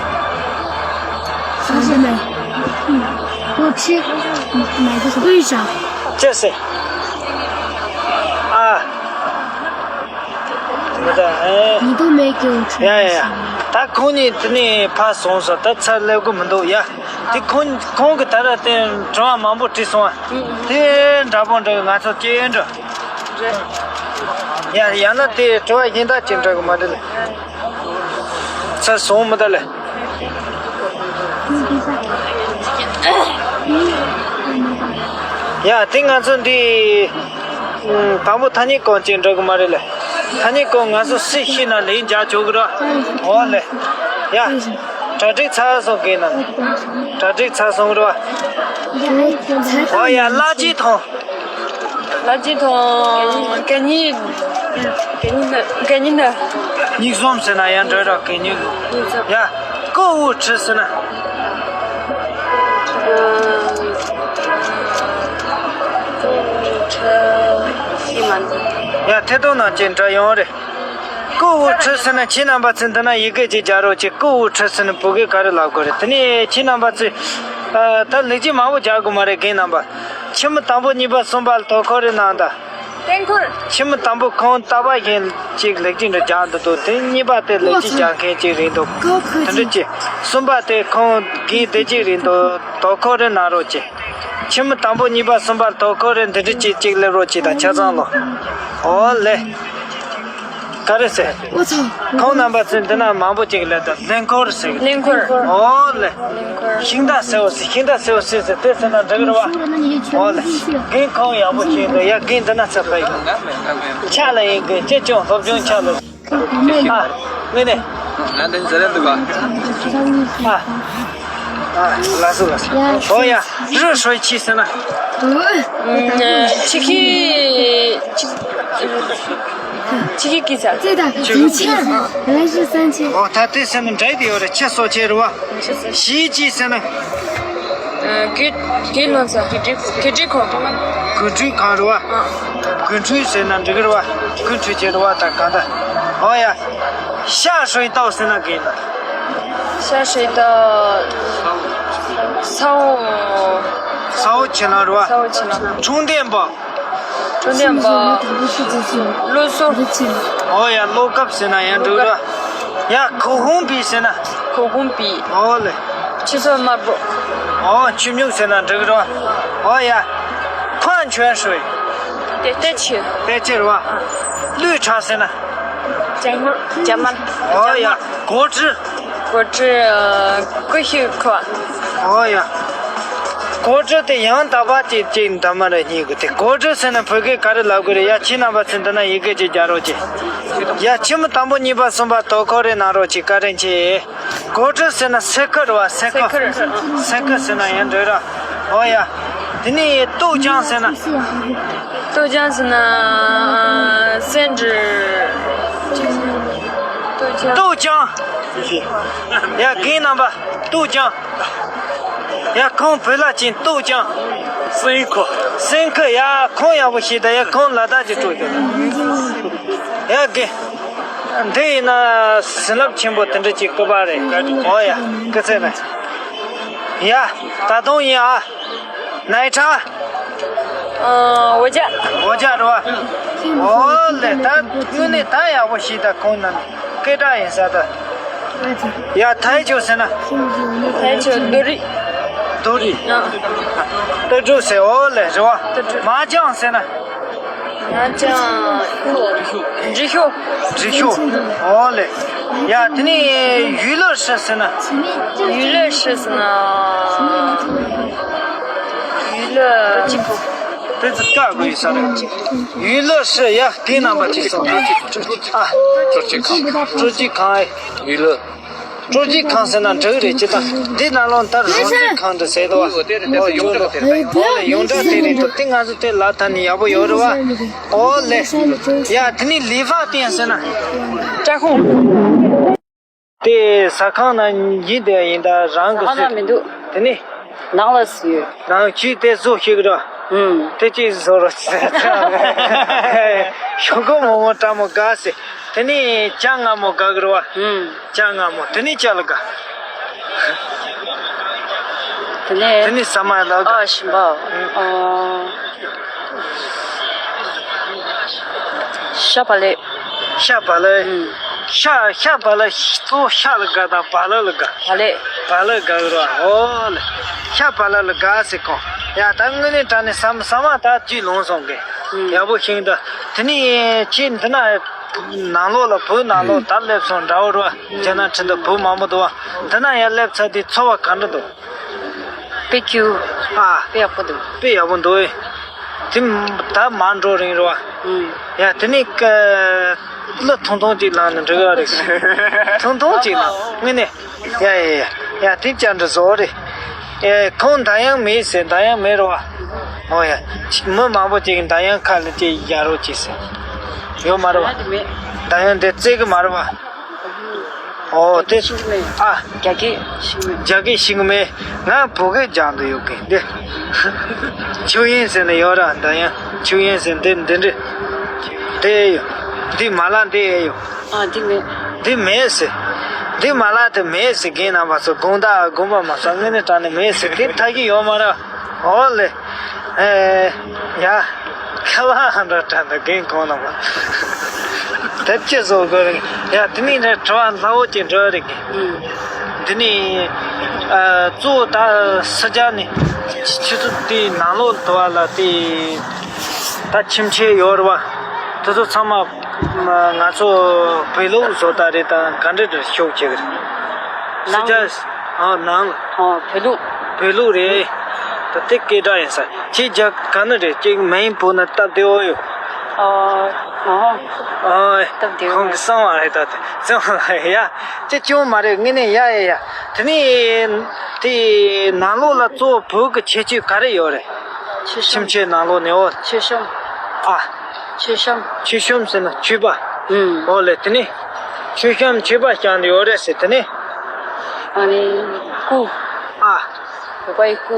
好，现在。嗯，给我吃。买个什么？为啥？这是。啊。你的，哎。你都没给我穿。 ཡ་ཡ་ཡ། ད་ཁོང་གཉིས་དེ་ནས་ཕར་སོང་སོང་ད་ཚར་སླེབས་གི་མི་འདུག་ཡ། དེ་ཁོང་ཁོང་གི་ད་ར་དེ་དྲི་བ་མང་པོ་དྲིས་སོང་ཨ། དེ་འདྲ་པོ་འདྲ་ང་ཚོ་སྐྱེལ་འགྲོ། ཡ་ཡང་ན་དེ་དྲི་བ་གཞན་དག་ཅིག་འདྲ་གི་མ་རེད་ལེ། ཚར་སོང་མི་འདུག་ལེ། ཡ་དེ་ང་ཚོ་འདི་དང་པོ་ཐ་སྙད་ཀོང་ཅིག་འགྲོ་གི་མ་རེད་ལེ། ཐ་སྙད་ཀོང་ང་ཚོ་སུས་ཤེས་ན་ལན་རྒྱག་ཆོག་གི་ར། འོ་ལེ། ཡ། གྲ་སྒྲིག་ཚར་སོང་གི་ན། གྲ་སྒྲིག་ཚར་སོང་ར། འོ་ཡ་བླ་སྤྱི་ཐོང་། བླ་སྤྱི་ཐོང་། གད་སྙིགས། གད་སྙིགས་ནི། གད་སྙིགས་ནི། སྙིགས་ཟོམ་ཟེར་ན་ཡང་འགྲོ་ར་གད་སྙིགས་ལ། སྙིགས་ཟོམ། ཡ། ཀོ་འུ་ཁྲི་ཟེར་ན། ཀོ་འུ་ཁྲི། ཤེས་མ་འདུག་ཡ་ཐད་གཏོང་ནང་ཅིག་འདྲ་ཡོང་རེད། ཀོ་འུ་ཁྲི་ཟེར་ན་ཁྱེད་རྣམ་པ་ཚོས་འདི་ན་ཡི་གེ་ཅིག་སྦྱར་རོགས་གྱིས། ཀོ་འུ་ཁྲི་ཟེར་ན་བོད་སྐད་ག་རེ་ལབ་དགོས་རེད། དེ་ནས་ཁྱེད་རྣམ་པ་ཚོས་ཨ། ད་ལེགས་སྐྱེས་མང་པོ་རྒྱག་དགོས་མ་རེད་རྒན་རྣམ་པ། ཁྱིམ་མི་དང་པོ་གཉིས་པ་གསུམ་པ་ལ་དོ་ཁུར་རེ་གནང་དང་། བསྟན་འཁོར། ཁྱིམ་མི་དང་པོ་ཁོང་རྟག་པར་བཞིན་ཅིག་ལེགས་སྐྱེས་འདྲ་རྒྱག་འདུག་འདུག་དེ་གཉིས་པ་དེ་ལེགས་སྐྱེས་རྒྱག་མཁན་ཅིག་རེད་འདུག་དེ་འདྲ་ཅིག་གསུམ་པ་དེ་ཁོང་དགེ་བདེ་ཅིག་རེད་འདུག་དོ་ཁུར་རེ་གནང་རོགས་གྱིས། ཁྱིམ་མི་དང་པོ་གཉིས་པ་གསུམ་པ་ལ་དོ་ཁུར་རེ་འདི་འདྲ་ཅིག་ཅིག་སླེབས་རོགས་གྱིས་དང་ཆ་ཚང་ལོ། འོ་ལེ། ག་རེ་ཟེར། ཁོང་རྣམ་པ་ཚོས་འདི་ན་མང་པོ་ཅིག་སླེབས་དང་ལེན་ཁོར་ཟེར། ལེན་ཁོར། འོ་ལེ། ཤིང་རྟ་སེར་བོ་ཟེར་ཤིང་རྟ་སེར་བོ་ཟེར་ཟེར་དེ་ཟེར་ན་འགྲིག་རེད་བ། འོ་ལེ། རྒན་ཁོང་ཡག་པོ་ཞིག་འདུག་ཡ་རྒན་འདི་ན་ཚ་ཕ་ཡིན། ཆ་ལ་ཡིན་གི་ཅི་ཅུང་སློབ་སྦྱོང་ཆ་ལ། ཨ། ངས་ནས། ང་འདི་ཟེར་ལེ་འདུག་ག་ཨ། ཨ། ལགས་སོ་ལགས་སོ། འོ་ཡ། རུ་ཧྲོས་ཆི་ཟེར་ན། ཆི་ཁི། ཆི་ཁི་ཀི་ས། 这个五千，原来是三千。 འོ་ད་དེ་ཟེར་ན་འདྲ་དེ་ཡོད་རེད་ཆི་སོ་ཆེ་རུ་བ། ཞི་ཅི་ཟེར་ན། གི་གི་ལོན་ས། གི་གི་གི་ཁོ། གི་ཁྲུས་གང་རུ་བ། གི་ཁྲུས་ཟེར་ན་འགྲིག་རུ་བ། གི་ཁྲུས་ཆེ་རུ་བ་ད་གང་ད། འོ་ཡ། ཤ་ཧྲོས་ཏོ་ཟེར་ན་གི་ན། ཤ་ཧྲོས་ཏོ། ས་འོ། ས་འོ་ཆེ་ན་རུ་བ། ས་འོ་ཆེ་ན། ཁྲུང་ལྡན་པ། ཁྲུང་ལྡན་པ། བློ་གསོ། འོ་ཡ་བློ་སྐབས་ཟེར་ན་ཡང་འགྲིག་རུ་བ། ཡ་ཁོ་ཧུང་པི་ཟེར་ན། ཁོ་ཧུང་པི། འོ་ལེ། ཆུ་ཚོད་དམར་པོ། འོ་ཆུ་སྨྱུག་ཟེར་ན་འགྲིག་རོ། འོ་ཡ། ཕན་ཆོན་ཧྲུའེ། ཏེ་ཏེ་ཆི། ཏེ་ཆི་རོ། ལུས་ཁྲག་ཟེར་ན། ཇ་མ་ཇ་མ། འོ་ཡ། གོ་ཀྲི། གོ་ཀྲི། ཀུ་ཤུ་ཁོ། འོ་ཡ། གོ་ཀྲི་དེ་ཡང་དག་པ་ཅིག་ཅིག་འདམ་མ་རེ་སྙིང་གི་དེ་གོ་ཀྲི་ཟེར་ན་བོད་སྐད་ག་རེ་ལབ་དགོས་རེད་ཡ། ཁྱེད་རྣམ་པ་ཚོས་འདི་ན་ཡི་གེ་ཅིག་རྒྱག་རོགས་གྱིས། ཡ་ཁྱིམ་དང་པོ་གཉིས་པ་གསུམ་པ་དོ་ཁོ་རེ་གནང་རོགས་གྱིས། བཀའ་དྲིན་ཆེ། གོ་ཀྲི་ཟེར་ན་སེ་ཁི་རེད་བ། སེ་ཁི། སེ་ཁི། སེ་ཁི་ཟེར་ན་ཡང་འགྲིག་ར། འོ་ཡ། དེ་ནས་ཏོག་ཅང་ཟེར་ན། ཏོག་ཅང་ཟེར་ན། སེན་ཏྲི། ཏོག་ཅང་། ཡ་རྒན་རྣམ་པ་ཏོག་ཅང་། ཡ་ཁོང་བོད་ལྭ་ཅན་ཏོག་ཅང་། སེང་ཁོ། སེང་ཁི། ཡ་ཁོང་ཡག་པོ་ཤེས་ད། ཡ་ཁོང་ལ་དྭགས་ཀྱི་སྤྲོ་ཡོད། ཡ་རྒན། འདི་ཡིན་ན་བྱིན་རླབས་ཆེན་པོ་དེ་འདྲ་ཅིག་སྐུ་པར་རེད། འོ་ཡ། སྐུ་ཚེ་རིང་། ཡ། ད་དུང་ཡིན་ཨ། ནའི་ཁྲ། འོ་ཇ། འོ་ཇ་རེད་བ། འོ་ལེ། ད་དངོས་གནས་ད་ཡག་པོ་ཤེས་ད། ཁོང་རྣམས་སྐད་གྲགས་ཡིན་ས་ད། ཡ་ཐའི་ཆུ་ཟེར་ན། ཐའི་ཆུ་རྡོ་རི། རྡོ་རི། ཏི་ཀྲུ་ཟེར། འོ་ལེ་རེད་བ། མ་ཅང་ཟེར་ན། ང་ཅང་། འབྲི་ཤོ། འབྲི་ཤོ། འོ་ལེ། ཡ་དེ་ནས་ཡུལ་ལོ་ཧྲི་ཟེར་ན། ཡུལ་ལོ་ཧྲི་ཟེར་ན། ཡུལ་ལོ་གཅིག་པོ། དེ་ཚོ་བཀག་དགོས་ཡོད་ས་རེད། ཡུལ་ལོ་ཧྲི། ཡ་དེ་རྣམ་པ་གཅིག་སོང་། ཨ། ཀྲོ་ཅི་ཁང་། ཀྲོ་ཅི་ཁང་ཨེ། ཡུལ་ལོ། སྤྲོ་སྐྱིད་ཁང་ཟེར་ན་འགྲིག་རེད་ཅི་ད། འདི་ནང་ལོགས་ད་རང་བཞིན་ཁང་དུ་ཟེར་དོ། ཨོ་ཡོང་འདྲ། ཨོ་ལེ་ཡོངས་གྲགས་དེ་རེད་དོ། དེ་ང་ཚོ་དེ་ལ་ད་ནི་ཡག་པོ་ཡོད་རེད་བ། ཨོ་ལེ། ཡ་དེ་ནི་ལི་ཧྥ་ཏན་ཟེར་ན། བཀྲ་ཁང་། དེ་ཟ་ཁང་ན་ཡིན་དེ་ཡིན་ད་རང་གི་ཟ་ཁང་ན་མི་འདུག་དེ་ནི། ནང་ལ་ཟིག་ཡོད། ནང་ཁྱི་དེ་བཟོ་ཤེས་གི་ར། ཨུམ། དེ་ཅི་བཟོ་རོ་ཟེར། ཤོག་གུ་མོག་མོག་ཀྲ་མོ་དགའ་ཟེར། དེ་ནི་ཅ་ང་མོ་དགའ་གི་ར་བ། ཨུམ། ཅ་ང་མོ་དེ་ནི་ཅ་ལ་དགའ། དེ་ནས། དེ་ནི་ཟ་མ་ལ་དགའ། ཨ་ཞིམ་པ། ཨུམ། ཨ། ཤ་བག་ལེབ། ཤ་བག་ལེབ། ཨུམ། ཤ་ཤ་བག་ལེབ་གཙོ་བོ་ཤ་ལ་དགའ་དང་བག་ལེབ་ལ་དགའ། བག་ལེབ། བག་ལེབ་དགའ་གི་ར། ཨོ་ལེ། ཤ་བག་ལེབ་ལ་དགའ་ཟེར་གོ། ཡ་ད་དངོས་གནས་དྲང་གནས་ཟ་མ་ཟ་མ་ད་རྒྱུས་ལོན་སོང་གི། ཨུམ། ཡག་པོ་ཤིང་ད། དེ་ནི་ཁྱེད་འདི་ན་ནང་ལོགས་ལ་བོད་ནང་ལོགས་ད་སླེབས་སོང་འདྲ་བོ་ར། རྒྱ་ནག་ཁྲིན་ཏུ་བོད་མང་པོ་འདུག་བ། འདི་ན་ཡར་སླེབས་ཚར་དུས་ཚོར་བ་ག་འདྲ་འདུག་དཔེ་སྐྱིད། ཨ། དཔེ་ཡག་པོ་འདུག་དཔེ་ཡག་པོ་འདུག་དེ་ད་མར་འགྲོ་རིང་རེད་བ། ཨུམ། ཡ་དེ་ནི་ཀ་གླུ་ཐུང་ཐུང་ཅིག་བླངས་ནས་འགྲོ་གི་རེད། ཐུང་ཐུང་ཅིག་བླངས་དངོས་གནས། ཡ་ཡ་ཡ་ཡ་དེ་བཅར་འདྲི་བཟོ་རེད། ཨེ་ཁོང་འདར་དབྱངས་མེད་ཟེར། འདར་དབྱངས་མེད་རེད་བ། ཨོ་ཡ། མི་མང་པོ་ཅིག་འདར་དབྱངས་ཁ་ལ་ཅིག་ཡ་རོགས་ཅིག་ཟེར། ཡོད་མ་རེད་བ། འདར་དབྱངས་དེ་བཙལ་གི་མ་རེད་བ། ཨོ་དེ། ཤིང་མེད། ཨ། རྒྱ་སྐད་ཤིང་མེད། རྒྱ་སྐད་ཤིང་མེད། ང་བོད་སྐད་སྦྱང་དུ་ཡོད་གི་འདི། ཆུ་ཡན་ཟེར་ནས་ཡོད་ར། འདར་དབྱངས་ཆུ་ཡན་ཟེར་འདི་འདི་འདྲི། དེ་ཡོད། འདི་མ་ལ་འདི་ཡོད། ཨ་འདི་མེད། འདི་མེད་ཟེར། འདི་མ་ལ་དེ་མེད་ཟེར། རྒན་རྣམ་པ་ཚོ་དགོངས་དག་དགོངས་པ་མ་ཚོམ། དངོས་གནས་དྲང་གནས་མེད་ཟེར། དེ་ཐག་གི་ཡོད་མ་རེད། ཨོ་ལེ། ཨེ། ཡ། ཁ་བ་ཧ་འདྲ་དྲན་འདུག་རྒན་ཁོང་རྣམ་པ། དེབ་ཅི་བཟོ་དགོས་རེད། ཡ་དེ་ནས་ནི་དྲི་བ་སླ་བོ་ཅིག་འགྲོ་རེད་གི། ཨུམ། འདི་ནི། ཨ། གཙོ་བོ་ད་སི་ཇ་ནི་ཆུ་ཚོད་དེའི་ནང་ལོགས་དུ་བ་ལ་དེ་ད་ཁྱིམ་ཆས་ཡོད་རེད་བ། དེ་ཚོ་ཚང་མ་ང་ཚོ་བོད་ལུགས་བཟོ་ལྟ་རེད། ད་ག་འདྲ་འདྲ་ཤོག་བྱེད་གི་རེད། སི་ཇ། ཨ། ནང་། ཨ། བོད་ལུགས། བོད་ལུགས་རེད། ད་དེ་སྐད་གྲགས་ཡིན་ས། ཁྱེད་རྒྱ་ག་ནས་རེད། ཅིག་མིང་བོ་ན་སྟབས་བདེ་བོ་ཡོད། ཨ། ཨ། སྟབས་བདེ་བོ། ཁོང་གི་གསང་བ་རེད། ད་དེ་གསང་བ་ཡ། ཅི་ཅུང་མ་རེད། ངས་ནས་ཡ་ཡ་ཡ། དེ་ནས་དེ་ནང་ལོགས་ལ་གཙོ་བོ་བོད་ཀྱི་ཁྱད་ཆོས་ག་རེ་ཡོད་རེད། ཁྱིམ་ཆས་ནང་ལོགས་ནས། འོ། མཆོད་གཤོམ། ཨ། མཆོད་གཤོམ། མཆོད་གཤོམ་ཟེར་ན་མཆོད་པ། ཨུམ། འོ་ལེ། དེ་ནས་མཆོད་གཤོམ་མཆོད་པ་བཤམས་ཡོད་རེད་ཟེར། དེ་ནས། ཨ་ནི་སྐུ། ཨ། བོད་པ་ཡི་སྐུ།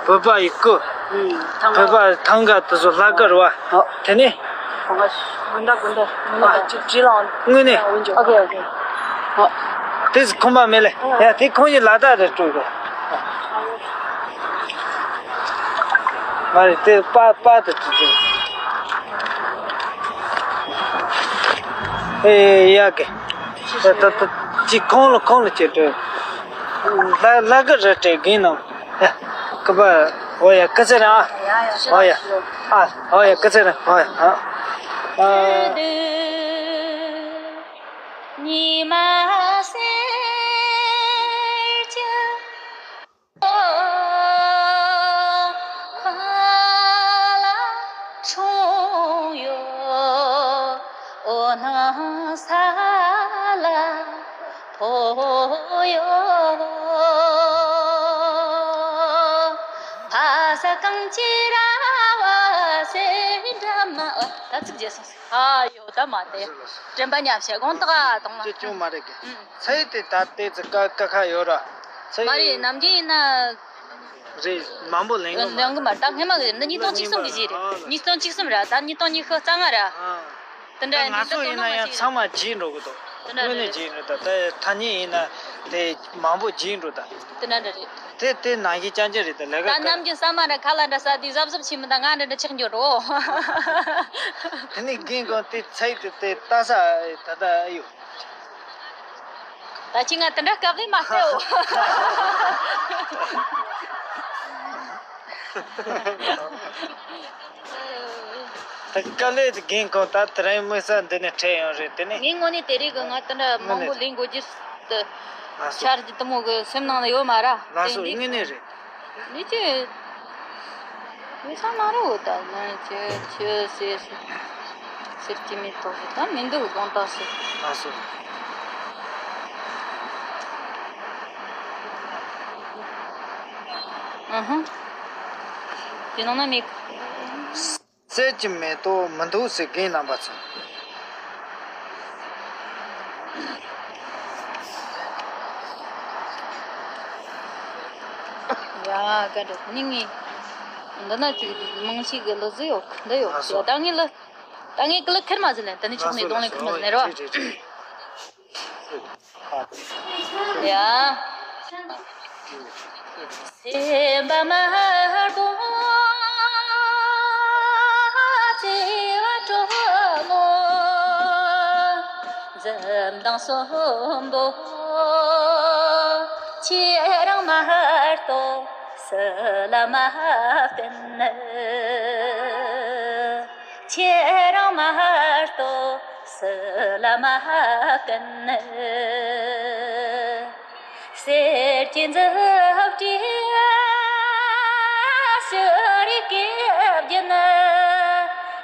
བོད་པ་ཡི་སྐུ། ཨུམ། ཐང་། བོད་པ་ཐང་ག་དེ་ཚོ་ལྷ་སྐུ་རེད་བ། ཨོ། དེ་ནས། ཁོང་ག་དགུན་ཟླ་དགུན་ཟླ་དགུན་ཟླ་ཨ། ཅིག་ཅི་ལའང་དངོས་གནས། ཨོ་ཀེ་ཨོ་ཀེ། ཨོ། དེ་ཁོམ་པ་མེད་ལེ། ཡ་དེ་ཁོང་གི་ལ་དྭགས་རེད་སྤྲོད་དགོས། མ་རེད། དེ་པ་པ་དེ་དེ་དེ། ཨེ་ཡ་གི། ད་ད་ད་ཅི་ཁོང་ལ་ཁོང་ལ་ཅི་སྤྲོད། ལ་ལ་གི་རེད་དྲན་གིན་ནམ། ཡ། ཀི་པ། འོ་ཡ་ཀི་ཚེ་རིང་ཨ། འོ་ཡ། ཨ། འོ་ཡ་ཀི་ཚེ་རིང་། འོ་ཡ། ཨ། ཨ། ཉི་མ་ཟེར་གྱི་ཁ་ལ་ཆུང་ཡོད། འོ་ན་ས་ལ་ཕོ་ཡོད། ཕ་ས་གང་ཅི་ར་བ་སེ་འདྲ་མ། ད་ཚིག་བརྗེད་སོང་ཟིག་ཨ་ཡོ་ད་མ་དེ། དྲན་པ་ཉམས་བྱེད་དགོངས་དག་དང་ལ། ཅི་ཅུང་མ་རེད་གི། ཨུམ། ཚེ་དེ་ད་ལྟའི་ཚེ་ཀ་ཀ་ཁ་ཡོད་ར། ཚེ། མ་རེད། ནམ་རྒྱུན་ཡིན་ན། རེད། མང་པོ་ལེན་གི་མ་ལེན་གི་མ་རེད། ད་སྔས་མ་གི་རེད། འདི་ཉིས་སྟོང་བཅུ་གསུམ་གི་རྗེས་རེད། ཨ། ཉིས་སྟོང་བཅུ་གསུམ་ར། ད་ཉིས་སྟོང་ཉི་ཤུ་རྩ་ལྔ་ར། ཨ། དེ་འདྲ་ད་ང་ཚོ་ཡིན་ན་ཡང་ཚང་མ་བརྗེད་འགྲོ་གི་འདུག་དངོས་གནས་བརྗེད་འགྲོ། ད་ད་ཐ་སྙད་ཡིན་ན་དེ་མང་པོ་བརྗེད་འགྲོ་ད། དེ་འདྲ་འདྲ་རེད། དེ་དེ་ནང་བཞིན་རྐྱང་རྐྱང་རེད། ད་ལས་ཀ་ད་ག་ནམ་རྒྱུན་ས་མ་ར་ཁ་ལ་འདྲ་ས་དེ་གཟབ་གཟབ་བྱེད་མི་ད་ང་འདྲ་འདྲ་ཆགས་འགྱོ་རོ། དེ་ནས་རྒན་ཁོང་དེ་ཚེ་དེ་དེ་ལྟ་ས་ད་ད་ཨེ་ཡོད། ད་ཅི་ང་དེ་འདྲ་སྐབས་ལས་མ་སླེབས། ད་དཀའ་ལས་དེ་རྒན་ཁོང་ད་དེ་རིང་དམིགས་བསལ་འདི་ནས་འཕྲད་ཡོང་རེད། དེ་ནས། ངའི་ངོས་ནས་དེ་རིགས་གི་ང་དེ་འདྲ་མང་པོ་ལས་འགོ་རྒྱུ་དེ། ལགས་སོ། འཆར་གཞི་དེ་མོ་གི་སེམས་ནང་ལ་ཡོད་མ་ར། ལགས་སོ། དེ་འདི་དངོས་གནས་རེད། ནི་ཅི། མི་ཚང་མ་ར་འོ་ད་ནི་ཅི་ཅི་ཟེར་ཟེར་གྱི་མེད་དོ་ཟེར། ད་མི་འདུག་དགོངས་དག་ཟེར། ལགས་སོ། ཨ་ཧ། དེ་ནང་ན་མེད་གི། གསེར་གྱི་མེ་ཏོག་མི་འདུག་ཟེར་རྒན་རྣམ་པ་ཚོ། ཡ་ག་འདྲ་ནི་ངས། འདི་ན་ཅིག་མང་ཤོས་ཀྱི་ལོ་ཟིག་ཡོད་གི། འདི་ཡོད་གི། ད་ངས་ལོ། ད་ངས་ཀི་ལོ་ཁེར་མ་ཟིན་ལེ། ད་ནི་ཆོག་ནས་གདོང་ལེན་ཁེར་མ་ཟིན་ལེ་རེད་བ། ཡ། སེམས་པ་དམར་པོ་བརྩེ་བ་དྲོན་མོ། འཛུམ་མདངས་གསོན་པོ། ཁྱེད་རང་མ་གཏོགས་སུ་ལ་མ་བསྟུན། ཁྱེད་རང་མ་གཏོགས་སུ་ལ་མ་བསྟུན། གསེར་གྱི་མཛུབ་དཀྲིས་ཞུ་རིག་གི་བརྒྱུད།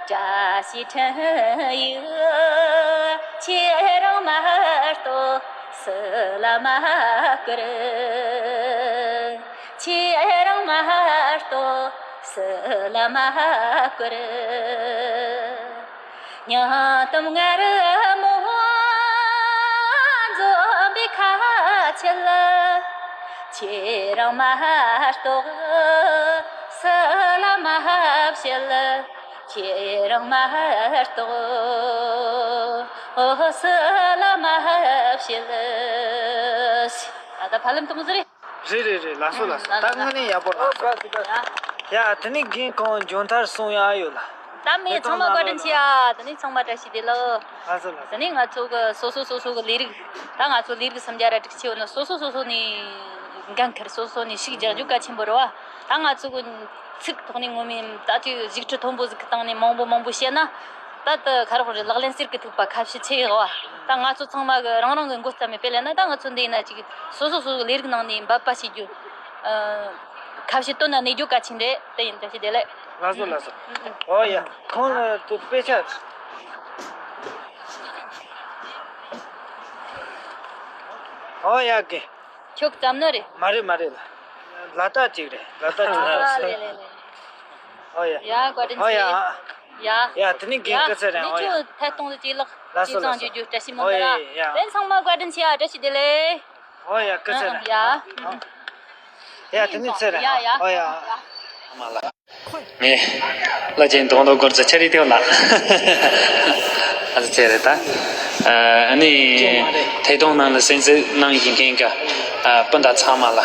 བཀྲ་ཤིས་འཕྲིན་ཡིག་ཁྱེད་རང་མ་གཏོགས་སུ་ལ་མ་བསྐུར། ཁྱེད་རང་མ་གཏོགས་སུ་ལ་མ་བསྐུར། སྙིང་གཏམ་མངར་མོ་འཛོམས་པའི་ཁ་ཆུ་ལ། ཁྱེད་རང་མ་གཏོགས་སུ་ལ་མ་བཤད། ཁྱེད་རང་མ་གཏོགས་སུ་ལ་མ་བཤད། ད་ད་ཕ་ལམ་དུ་མོ་ཟེར། རེད་རེད་རེད། ལགས་སོ་ལགས་སོ། ད་དངོས་གནས་ཡག་པོ་རེད། ལགས་སོ། ཡ། དེ་ནས་རྒན་ཁོང་མཇུག་མཐར་གསུང་ཡག་ཡོད་ལ། ད་མི་ཚང་མ་བཀའ་དྲིན་ཆེ་ཡ། དེ་ནས་ཚང་མ་བཀྲ་ཤིས་བདེ་ལེགས། ལགས་སོ་ལགས་སོ། དེ་ནས་ང་ཚོ་གི་སོ་སོ་སོ་སོ་གི་ལས་རིགས། ད་ང་ཚོ་ལས་རིགས་སུམ་བརྒྱ་ར་དྲུག་ཅུ་ཡོད་ནོ། སོ་སོ་སོ་སོ་ནས་འགན་འཁུར། སོ་སོ་ནས་ཤུགས་རྒྱག་རྒྱུ་གལ་ཆེན་པོ་རེད་བ། ད་ང་ཚོ་གི་ཚིག་ཐོག་ནས་ངོ་མའི་ད་ཅིག་ཞིབ་ཕྲ་མཐོན་པོ་ཟིག་གི་སྟེང་ནས་མང་པོ་མང་པོ་བཤད་ན། ད་ལྟ་ཁ་རོག་རེ་ལག་ལེན་གསེར་གྱི་ཐིགས་པ་ཁ་བཤད་ཆེ་ཡོད་བ། ད་ང་ཚོ་ཚང་མ་གི་རང་རང་གི་མགོ་བརྩམས་ནས་སྤེལ་ན། ད་ང་ཚོ་འདི་ཡིན་ན་ཅིག་སོ་སོ་སོ་སོ་ལས་རིགས་ནང་ནས་འབད་པ་བྱེད་རྒྱུ། ཨ། ཁ་བཤད་དོན་ན་གནས་རྒྱུ་གལ་ཆེན་རེད། དེ་ཡིན། བཀྲ་ཤིས་བདེ་ལེགས། ལགས་སོ་ལགས་སོ། ཨོ་ཡ། ཁོང་ལ་དུ་དཔེ་ཆ། ཨོ་ཡ་གི། ཁྱོད་བརྩམས་ནི་རེད། མ་རེད་མ་རེད་ལ། ལ་དྭགས་ཅིག་རེད། ལ་དྭགས་ཅིག་རེད། ཨ་ལེ་ལེ་ལེ། ཨོ་ཡ། ཡ་བཀའ་དྲིན་ཨོ་ཡ། ཆེ། ཡ། ཡ་དེ་ནི་རྒན་ཡ། སྐུ་ཚེ་རིང་། ཨོ་ཡ། ཁྱོད་ཐད་གཏོང་དུ་ཅིག་ལགས། ལགས་སོ་ཅིག་ལགས་གཙང་སོ། རྒྱུ་རྒྱུ་བཀྲ་ཤིས་མོ། ཨོ་ཡ་ཡ། དེ་ཚང་མ་བཀའ་དྲིན་ཆེ་ཡ། བཀྲ་ཤིས་བདེ་ལེགས། ཨོ་ཡ་སྐུ་ཚེ་རིང་། ཡ། ཡ་དེ་ནི་ཚེ་རིང་། ཡ་ཡ། ཨོ་ཡ། ངས་བླ་ཆེན་དོན་དུ་སྒོར་ཙི་ཆ་རི་ཐེའུ་ལགས། ཨ་ཙི་ཚེ་རེད་ད། ཨ་ནི་ཐད་གཏོང་ནང་ལ་གསན་གཟིགས་གནང་བཞིན་མཁན་གྱི་ཨ་སྤུན་ཟླ་ཚང་མ་ལ།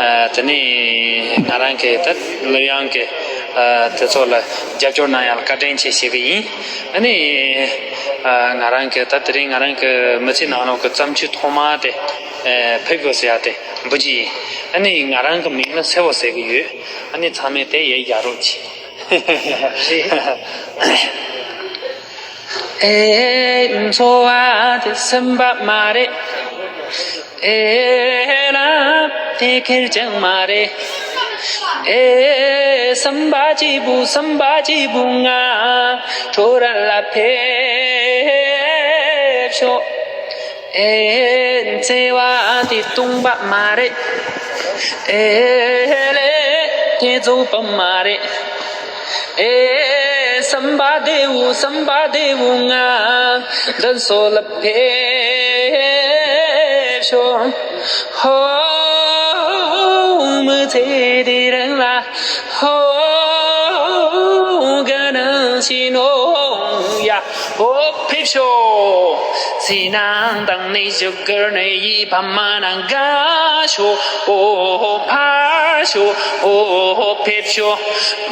ཨ་དེ་ནས་ང་རང་གི་ད་གླུ་དབྱངས་ཀྱི་ཨ་དེ་ཚོ་ལ་རྒྱབ་སྐྱོར་གནང་ཡག་ལ་བཀའ་དྲིན་ཆེ་ཞུ་གི་ཡིན། ཨ་ནི་ཨ་ང་རང་གི་ད་དེ་རིང་ང་རང་གི་མི་ཚེ་ནང་ལོགས་ཀྱི་བརྩམས་ཆོས་ཐོག་མ་དེ་ཨ་ཕེབས་དགོས་ཟེར་ཡག་དེ་འབུལ་རྒྱུ་ཡིན། ཨ་ནི་ང་རང་གི་མིང་ལ་སེ་བོ་ཟེར་གི་ཡོད། ཨ་ནི་ཚང་མས་དེ་ཡས་རྒྱག་རོགས་གྱིས། ཨེ། འཚོ་བ་དེ་སེམས་པ་མ་རེད། ཨེ་ལ་དེ་ཁེར་རྐྱང་མ་རེད། ཨེ། བསམ་པ་གཅིག་པུ་བསམ་པ་གཅིག་པུ་ང་ཁྲོ་ར་ལ་ཕེབས་ཤོག་ཨེ། བརྩེ་བ་དེ་སྟོང་པ་མ་རེད། ཨེ་ལེ། བརྩེ་བ་སྟོང་པ་མ་རེད། ཨེ། བསམ་པ་བདེ་བོ་བསམ་པ་བདེ་བོ་ང་འདི་ཚོ་ལ་ཕེབས་ཤོག་ཧོ། མི་ཚེ་འདི་རིང་ལ་ཧོ། དགའ་སྣང་བྱེད་ནོ་ཡ། ཧོ་ཕེབས་ཤོག་སེམས་ནང་དང་ནས་ཞུ་གར་ནས་ཡིད་ཕམ་མ་ན་དགའ་ཤོག་ཨོ་ཕར་ཤོག་ཨོ་ཕེབས་ཤོག་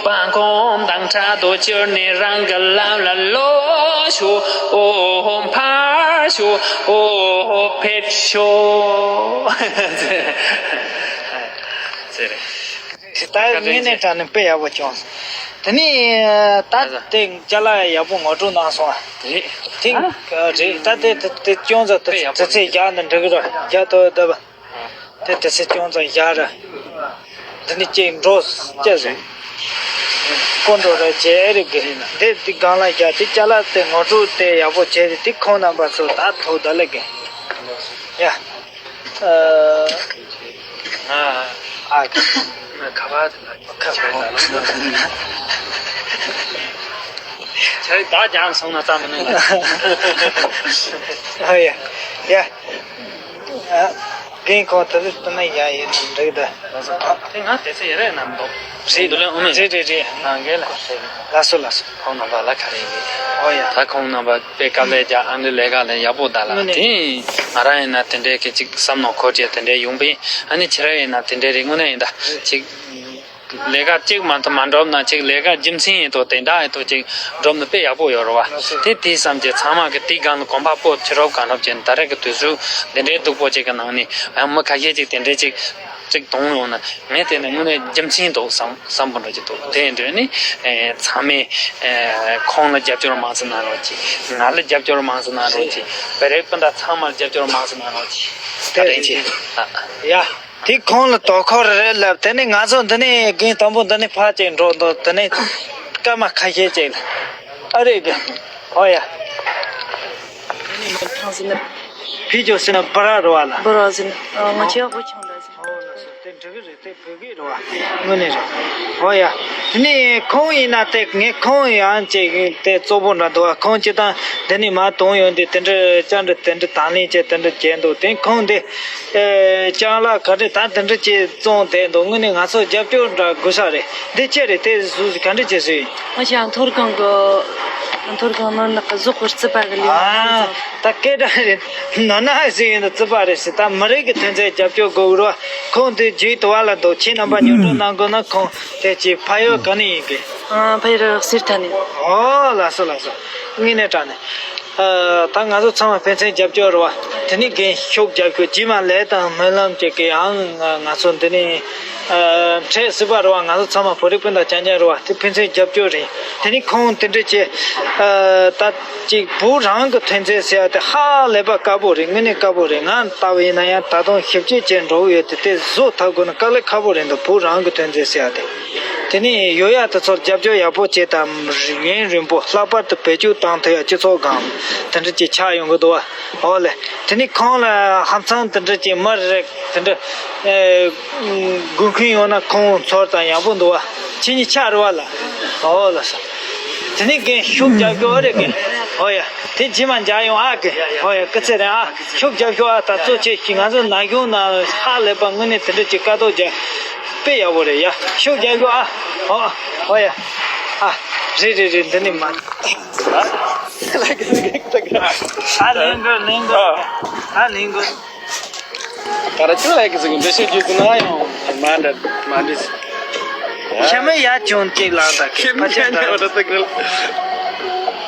པང་ཁོམ་དང་ཕྲག་དོག་བཅུར་ནས་རང་གི་ལམ་ལ་ལོག་ཤོག་ཨོ་ཕར་ཤོག་ཨོ་ཕེབས་ཤོག་ཟེར། ད་དངོས་གནས་དྲང་གནས་དཔེ་ཡག་པོ་བྱུང་། དེ་ནས་ད་དེ་ཅ་ལག་ཡག་པོ་ངོ་སྤྲོད་གནང་སོང་། རེད། དེ་རེད། ད་དེ་དེ་དེ་ཅུང་ཙམ་དེ་དེ་ཚེ་རྒྱག་ན་འགྲིག་གི་རེད། རྒྱག་ཐུབ་བསྡད་པ། དེ་དེ་ཚེ་ཅུང་ཙམ་བཞག་ར། འདི་ནི་ཅིག་འགྲོ་སྐྱེ་སོང་། ཀོ་འགྲོ་ར་བྱེད་ཨེ་རིག་གི། འདི་འདི་སྒང་ལ་བཞག་དེ་ཅ་ལག་དེ་ངོ་སྤྲོད་དེ་ཡག་པོ་བྱས་ཏེ་དེ་ཁོང་རྣམ་པ་ཚོ་ད་ཐོག་ད་ལེ་གི། ཡ། ཨ། ཨ། ཁ་བྱེད་ལ་ཁྱེད་ད་རྒྱང་སོང་ན་ཙམ་མིན་ལ། ཨ་ཡ། ཡ། ཨ། རྒན་ཁོང་དེ་ཚོ་བསྟུན་ན་ཡ་ཡིན་འགྲིག་ད། ལགས་སོ། དེ་ང་དེ་ཚོ་ཡེ་རེ་ན་མི་འདུག་རེད་འདུག་ལེ་ཨོ་མེ། རེད་རེད་རེད། ཨ་འགལ་ལ། ལགས་སོ་ལགས་སོ། ཁོང་རྣམ་པ་ལ་ག་རེ་ཡིན། ཨོ་ཡ། ད་ཁོང་རྣམ་པ་དཔེ་དཀའ་ལས་རྒྱག་ཨ་འདྲ་ལས་ཀ་ལས་ཡག་པོ་ད་ལ། དངོས་གནས། དེ་ང་རང་ཡིན་ན་དེ་འདྲའི་གི་ཅིག་བསམ་མནོ་འཁོར་བྱས་དེ་འདྲའི་ཡོང་པས། ཨ་ནི་ཁྱེད་རང་ཡིན་ན་དེ་འདྲའི་རིགས་དངོས་གནས་ཡིན་ད་ཅིག་ལས་ཀ་གཅིག་མ་གཏོགས་མ་འགྲུབ་ན་ཅིག་ལས་ཀ་རྒྱུ་མཚན་ཡིན་དོ་དེ་འདྲ་ཡིན་དོ་ཅིག་འགྲུབ་ན་དཔེ་ཡག་པོ་ཡོད་རེད་བ། དེ་དེའི་བསམ་གྱི་ཚང་མ་གི་དེའི་སྒང་ལ་གོམ་པ་སྤོ་ཕྱི་རོབ་གང་རོབ་ཅན་ད་རེས་ཀྱི་དུས་ཚོད་འདི་འདྲའི་སྡུག་པོ་ཅིག་གི་ནང་ནས་ཡང་མི་ཁ་ཤས་ཅིག་དེ་འདྲའི་ཅིག་ཅིག་གཏོང་ཡོང་ན་ངས་དེ་ནས་དངོས་གནས་རྒྱུ་མཚན་འདུག་བསམ་བསམ་པོ་འདྲ་ཅིག་འདུག་དེ་ཡིན་དུས་ནི་ཚང་མས་ཁོང་ལ་རྒྱབ་སྐྱོར་མང་ཙམ་གནང་རོགས་གྱིས། ང་ལ་རྒྱབ་སྐྱོར་མང་ཙམ་གནང་རོགས་གྱིས། བོད་རིགས་སྤུན་ཟླ་ཚང་མར་རྒྱབ་སྐྱོར་མང་ཙམ་གནང་རོགས་གྱིས། བཀའ་དྲིན་ཆེ། ཡ། དེ་ཁོང་ལ་དོ་ཁུར་རེད་ལབ། དེ་ནས་ང་ཚོ་འདི་ནས་རྒན་དང་པོ་འདི་ནས་ཕར་ཅིག་འགྲོ་འདུག་དེ་ནས་སྐར་མ་ཁ་ཤས་ཅིག་ལ། ཨ་རེད་གི། ཨོ་ཡ། དེ་ནས་མར་ཐང་ཟིན་ན། ཕི་ཇོ་ཟིན་ན་སྦི་ར་རུ་བ་ལ། སྦི་ར་ཟིན་ན། ང་ཆེ་བ་ཆུང་འདྲ་ཟིན། ཨོ་ལགས་སོ། དེ་འགྲིག་གི་རེད། དེ་བོད་སྐད་རེད་བ། དངོས་གནས་རེད། ཨོ་ཡ། དེ་ནས་ཁོང་ཡིན་ན་དེ་ངས་ཁོང་ཡང་ཅིག་དེ་གཙོ་བོ་འདྲ་འདུག་བ། ཁོང་སྤྱི་བཏང་འདི་ནས་མར་དོན་ཡོང་དུས་དེ་འདྲ་ཅང་འདྲ་དེ་འདྲ་དང་ལེན་བྱས་དེ་འདྲ་བྱས་འདུག་དེ་ཁོང་འདི། ཨེ། ཅང་ལ་ག་འདྲ་ད་དེ་འདྲ་ཅིག་བཙོང་བསྡད་འདུག་དངོས་གནས་ང་ཚོ་རྒྱབ་སྐྱོར་འདྲ་དགོས་ས་རེད། འདི་ཅི་རེད། དེ་གཟུགས་ག་འདྲ་བྱས་སོང་ཡིན། ང་ཞའི་མཐོ་སྒང་གི། མཐོ་སྒང་ནང་ནག་གཟུགས་པོ་རྩིད་པ་གི་ལས་ཨ། ད་སྐད་གྲགས་རེད། ནོར་ན་ཟིག་ཡིན་ན་རྩིད་པ་རེད་ཟེར། ད་མི་རིགས་ཀྱི་ཐོན་རྫས་རྒྱབ་སྐྱོར་དགོས་རོགས། ཁོང་དེ་རྒྱུས་དུ་བ་ལ་འདུག་ཁྱེད་རྣམ་པ་ཉོ་སྤྲོད་གནང་དགོས་ན་ཁོང་དེ་ཅིག་ཕ་ཡུལ་ག་ནས་ཡིན་གི། ཨ། ཕ་ཡུལ་གསེར་ཐང་ནས། ཨོ་ལགས་སོ་ལགས་སོ། དངོས་གནས་དྲང་གནས། ཨ། ད་ང་ཚོ་ཚང་མ་ཕན་ཚུན་རྒྱབ་སྐྱོར་རེད་བ། དེ་ནས་རྒན་ཤུགས་རྒྱབ་སྐྱོར་རྗེས་མ་ལས་དང་སྨོན་ལམ་བཅས་ཀྱི་ཡང་ང་ཚོ་འདི་ནས། ཨ། འཕྲད་སྲིད་པ་རེད་བ། ང་ཚོ་ཚང་མ་བོད་རིགས་སྤུན་ཟླ་རྐྱང་རྐྱང་རེད་བ། དེ་ཕན་ཚུན་རྒྱབ་སྐྱོར་རེད། དེ་ནི་ཁོང་དེ་འདྲ་བྱས། ཨ། ད་ཅིག་བོད་རང་གི་ཐོན་རྫས་ཟེར་ཡ་དེ་ཧ་ལས་པ་དཀར་པོ་རེད། དངོས་གནས་དཀར་པོ་རེད། ང་ལྟ་བ་ཡིན་ན་ཡང་ད་དུང་ཞིབ་དཔྱད་བྱས་འགྲོ་གི་ཡོད་དེ། དེ་བཟོ་ཐུབ་དགོས་ན་དཀའ་ལས་ཁག་པོ་རེད་འདུག་བོད་རང་གི་ཐོན་རྫས་ཟེར་ཡ་དེ། དེ་ནི་ཡོད་ཡ་དེ་ཚོར་རྒྱབ་སྐྱོར་ཡག་པོ་བྱས་དང་། ཡུན་རིང་པོ་ལྷག་པར་དུ་བེད་སྤྱོད་བཏང་ཐུབ་ཡ་སྤྱི་ཚོགས་སྒང་དེ་འདྲ་ཅིག་ཆགས་ཡོང་གི་འདུག་བ། ཨོ་ལེ། དེ་ནི་ཁོང་ལ་ཧམ་སང་དེ་འདྲ་ཅིག་མ་རེད། དེ་འདྲ། ཨེ། དགོས་མཁན་ཡོད་ན་ཁོང་ཚོར་དང་ཡག་པོ་འདུག་བ། ཁྱེད་གཉིས་ཆ་རེད་བ་ལ། ཨོ་ལགས་སོ། དེ་ནས་རྒན་ཤུགས་རྒྱབ་ཤོག་ཨ་རེད་རྒན། ཨོ་ཡ། དེ་རྗེས་མ་མཇལ་ཡོང་ཨ་རྒན། ཨོ་ཡ། སྐུ་ཚེ་རིང་ཨ། ཤུགས་རྒྱབ་ཤོག་ཨ། ད་གཙོ་ཆེ་ཞིག་ང་ཚོ་ན་གཞོན་ན་ཧ་ལས་པ་དངོས་གནས་དེ་འདྲ་ཅིག་དཀའ་སྡུག་རྒྱག་དཔེ་ཡག་པོ་རེད་ཡ། ཤུགས་རྒྱབ་ཤོག་ཨ། ཨོ། ཨོ་ཡ། ཨ། རེད་རེད་རེད། འདི་ནས་མ། ཨ་ལེན་གོ་ལེན་གོ། ཨ་ལེན་གོ། ཀ་ར་ཅུ་ལ་ཡ་གི་ཟིག་འདི་ཤེས་རྒྱུ་ཟིན་ན་ཡང་མ་འདྲ་མ་འདྲ་ཟིག་ཤ་མེད་ཡ་ཅུང་ཅིག་ལ་ད་ཁེ་ཁེ་མ་ཆེ་ད་མེད་ན་ད་ད་གི་ལ།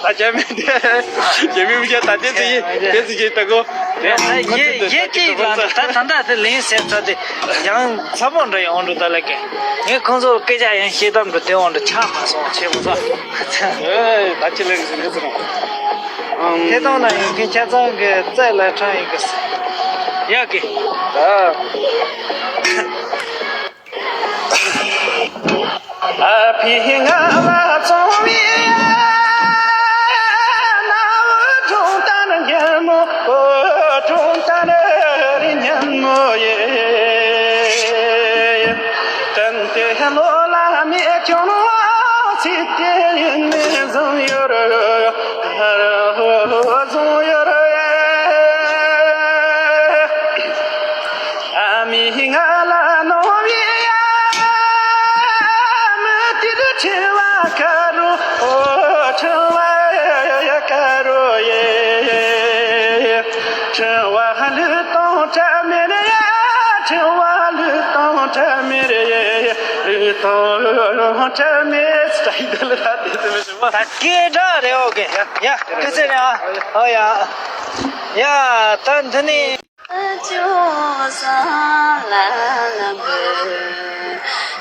ད་ཅ་མེད་དེ་ཅེ་མི་མི་ཅ་ད་དེ་དེ་ཡི་དེ་ཟིག་ཅེ་ད་གོ། ཡ་ད་ཡེ་ཡེ་ཅིག་ལ་ད་ད་ད་ད་དེ་ལེན་ཟེར་ཚ་དེ་ཡང་ཚ་པོ་འདྲ་ཡོང་འགྲོ་ད་ལ་ཀེ། ངས་ཁོང་ཚོ་སྐད་ཆ་ཡང་བཤད་སྟངས་འདྲ་དེ་འོང་འདྲ་ཆགས་མ་སོང་ཆེ་མོ་ས། ཨེ་ད་ཅི་ལེགས་ཟིན་གི་ཟེར་རོང་། ཨམ། ཐད་གཏོང་ལ་ཡོད་མཁན་ཆ་ཚང་གི་རྩེ་ལ་འཕྲང་ཡིན་གི་ཟེར། ཡག་གི། ཨ། ཨ་ཕི་ང་ལ་བཙོང་བའི་ཡ། ན་བུ་དྲུང་ལྟར་སྙན་མོ། བུ་དྲུང་ལྟར་སྙན་མོ་ཡེ། ཏན་ཏན་ལོ་ལ་མེད་ཀྱང་ཚིག་དེ་ཡིན་ནི་བཟང་ཡོད་རེད། བཟང་ཡོད་རེད། ཨ་མི་ང་ལ་ནོར་བའི་ཡ། མི་དེ་དུ་ཁྲི་བ་ཀ་རུ། ཨོ་ཁྲི་བ་ཀ་རུ་ཡེ། ཁྲི་བ་ལུས་དང་བྲལ་མེད་ཡ། ཁྲི་བ་ལུས་དང་བྲལ་མེད་ཡ། ལུས་དང་བྲལ་མེད། ད་སྐད་གྲགས་རེད། ཨོ་ཀེ་ཡ། སྐུ་ཚེ་རིང་ཨ། ཨོ་ཡ། ཡ་ད་འདི་ནི། ཅུང་ཟད་ལ་ལམ་བུ་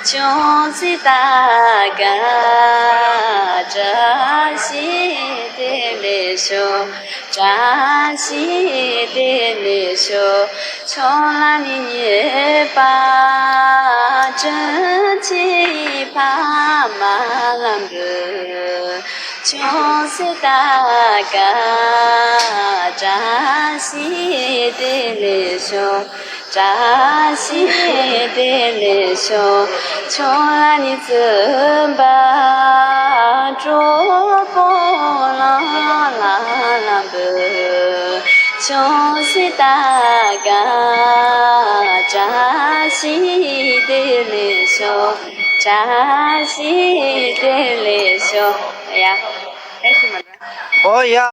ཅུང་ཟད་ད་ག་བཀྲ་ཤིས་བདེ་ལེགས་ཤོག་བཀྲ་ཤིས་བདེ་ལེགས་ཤོག་ཆོག་ལ་ནི་ཉེས་པ་དྲིན་ཆེ་ཕ་མ་ལམ་བུ། ཅུང་ཟད་ད་ག་བཀྲ་ཤིས་བདེ་ལེགས་ཤོག་བཀྲ་ཤིས་བདེ་ལེགས་ཤོག་ཁྱོད་ལ་ནི་བཙུན་པ་གྲོགས་པོ་ལ་ལ་འབུལ། ཁྱོད་སྲིད་ད་ག་བཀྲ་ཤིས་བདེ་ལེགས་ཤོག་བཀྲ་ཤིས་བདེ་ལེགས་ཤོག་ཡ། ཨོ་ཡ།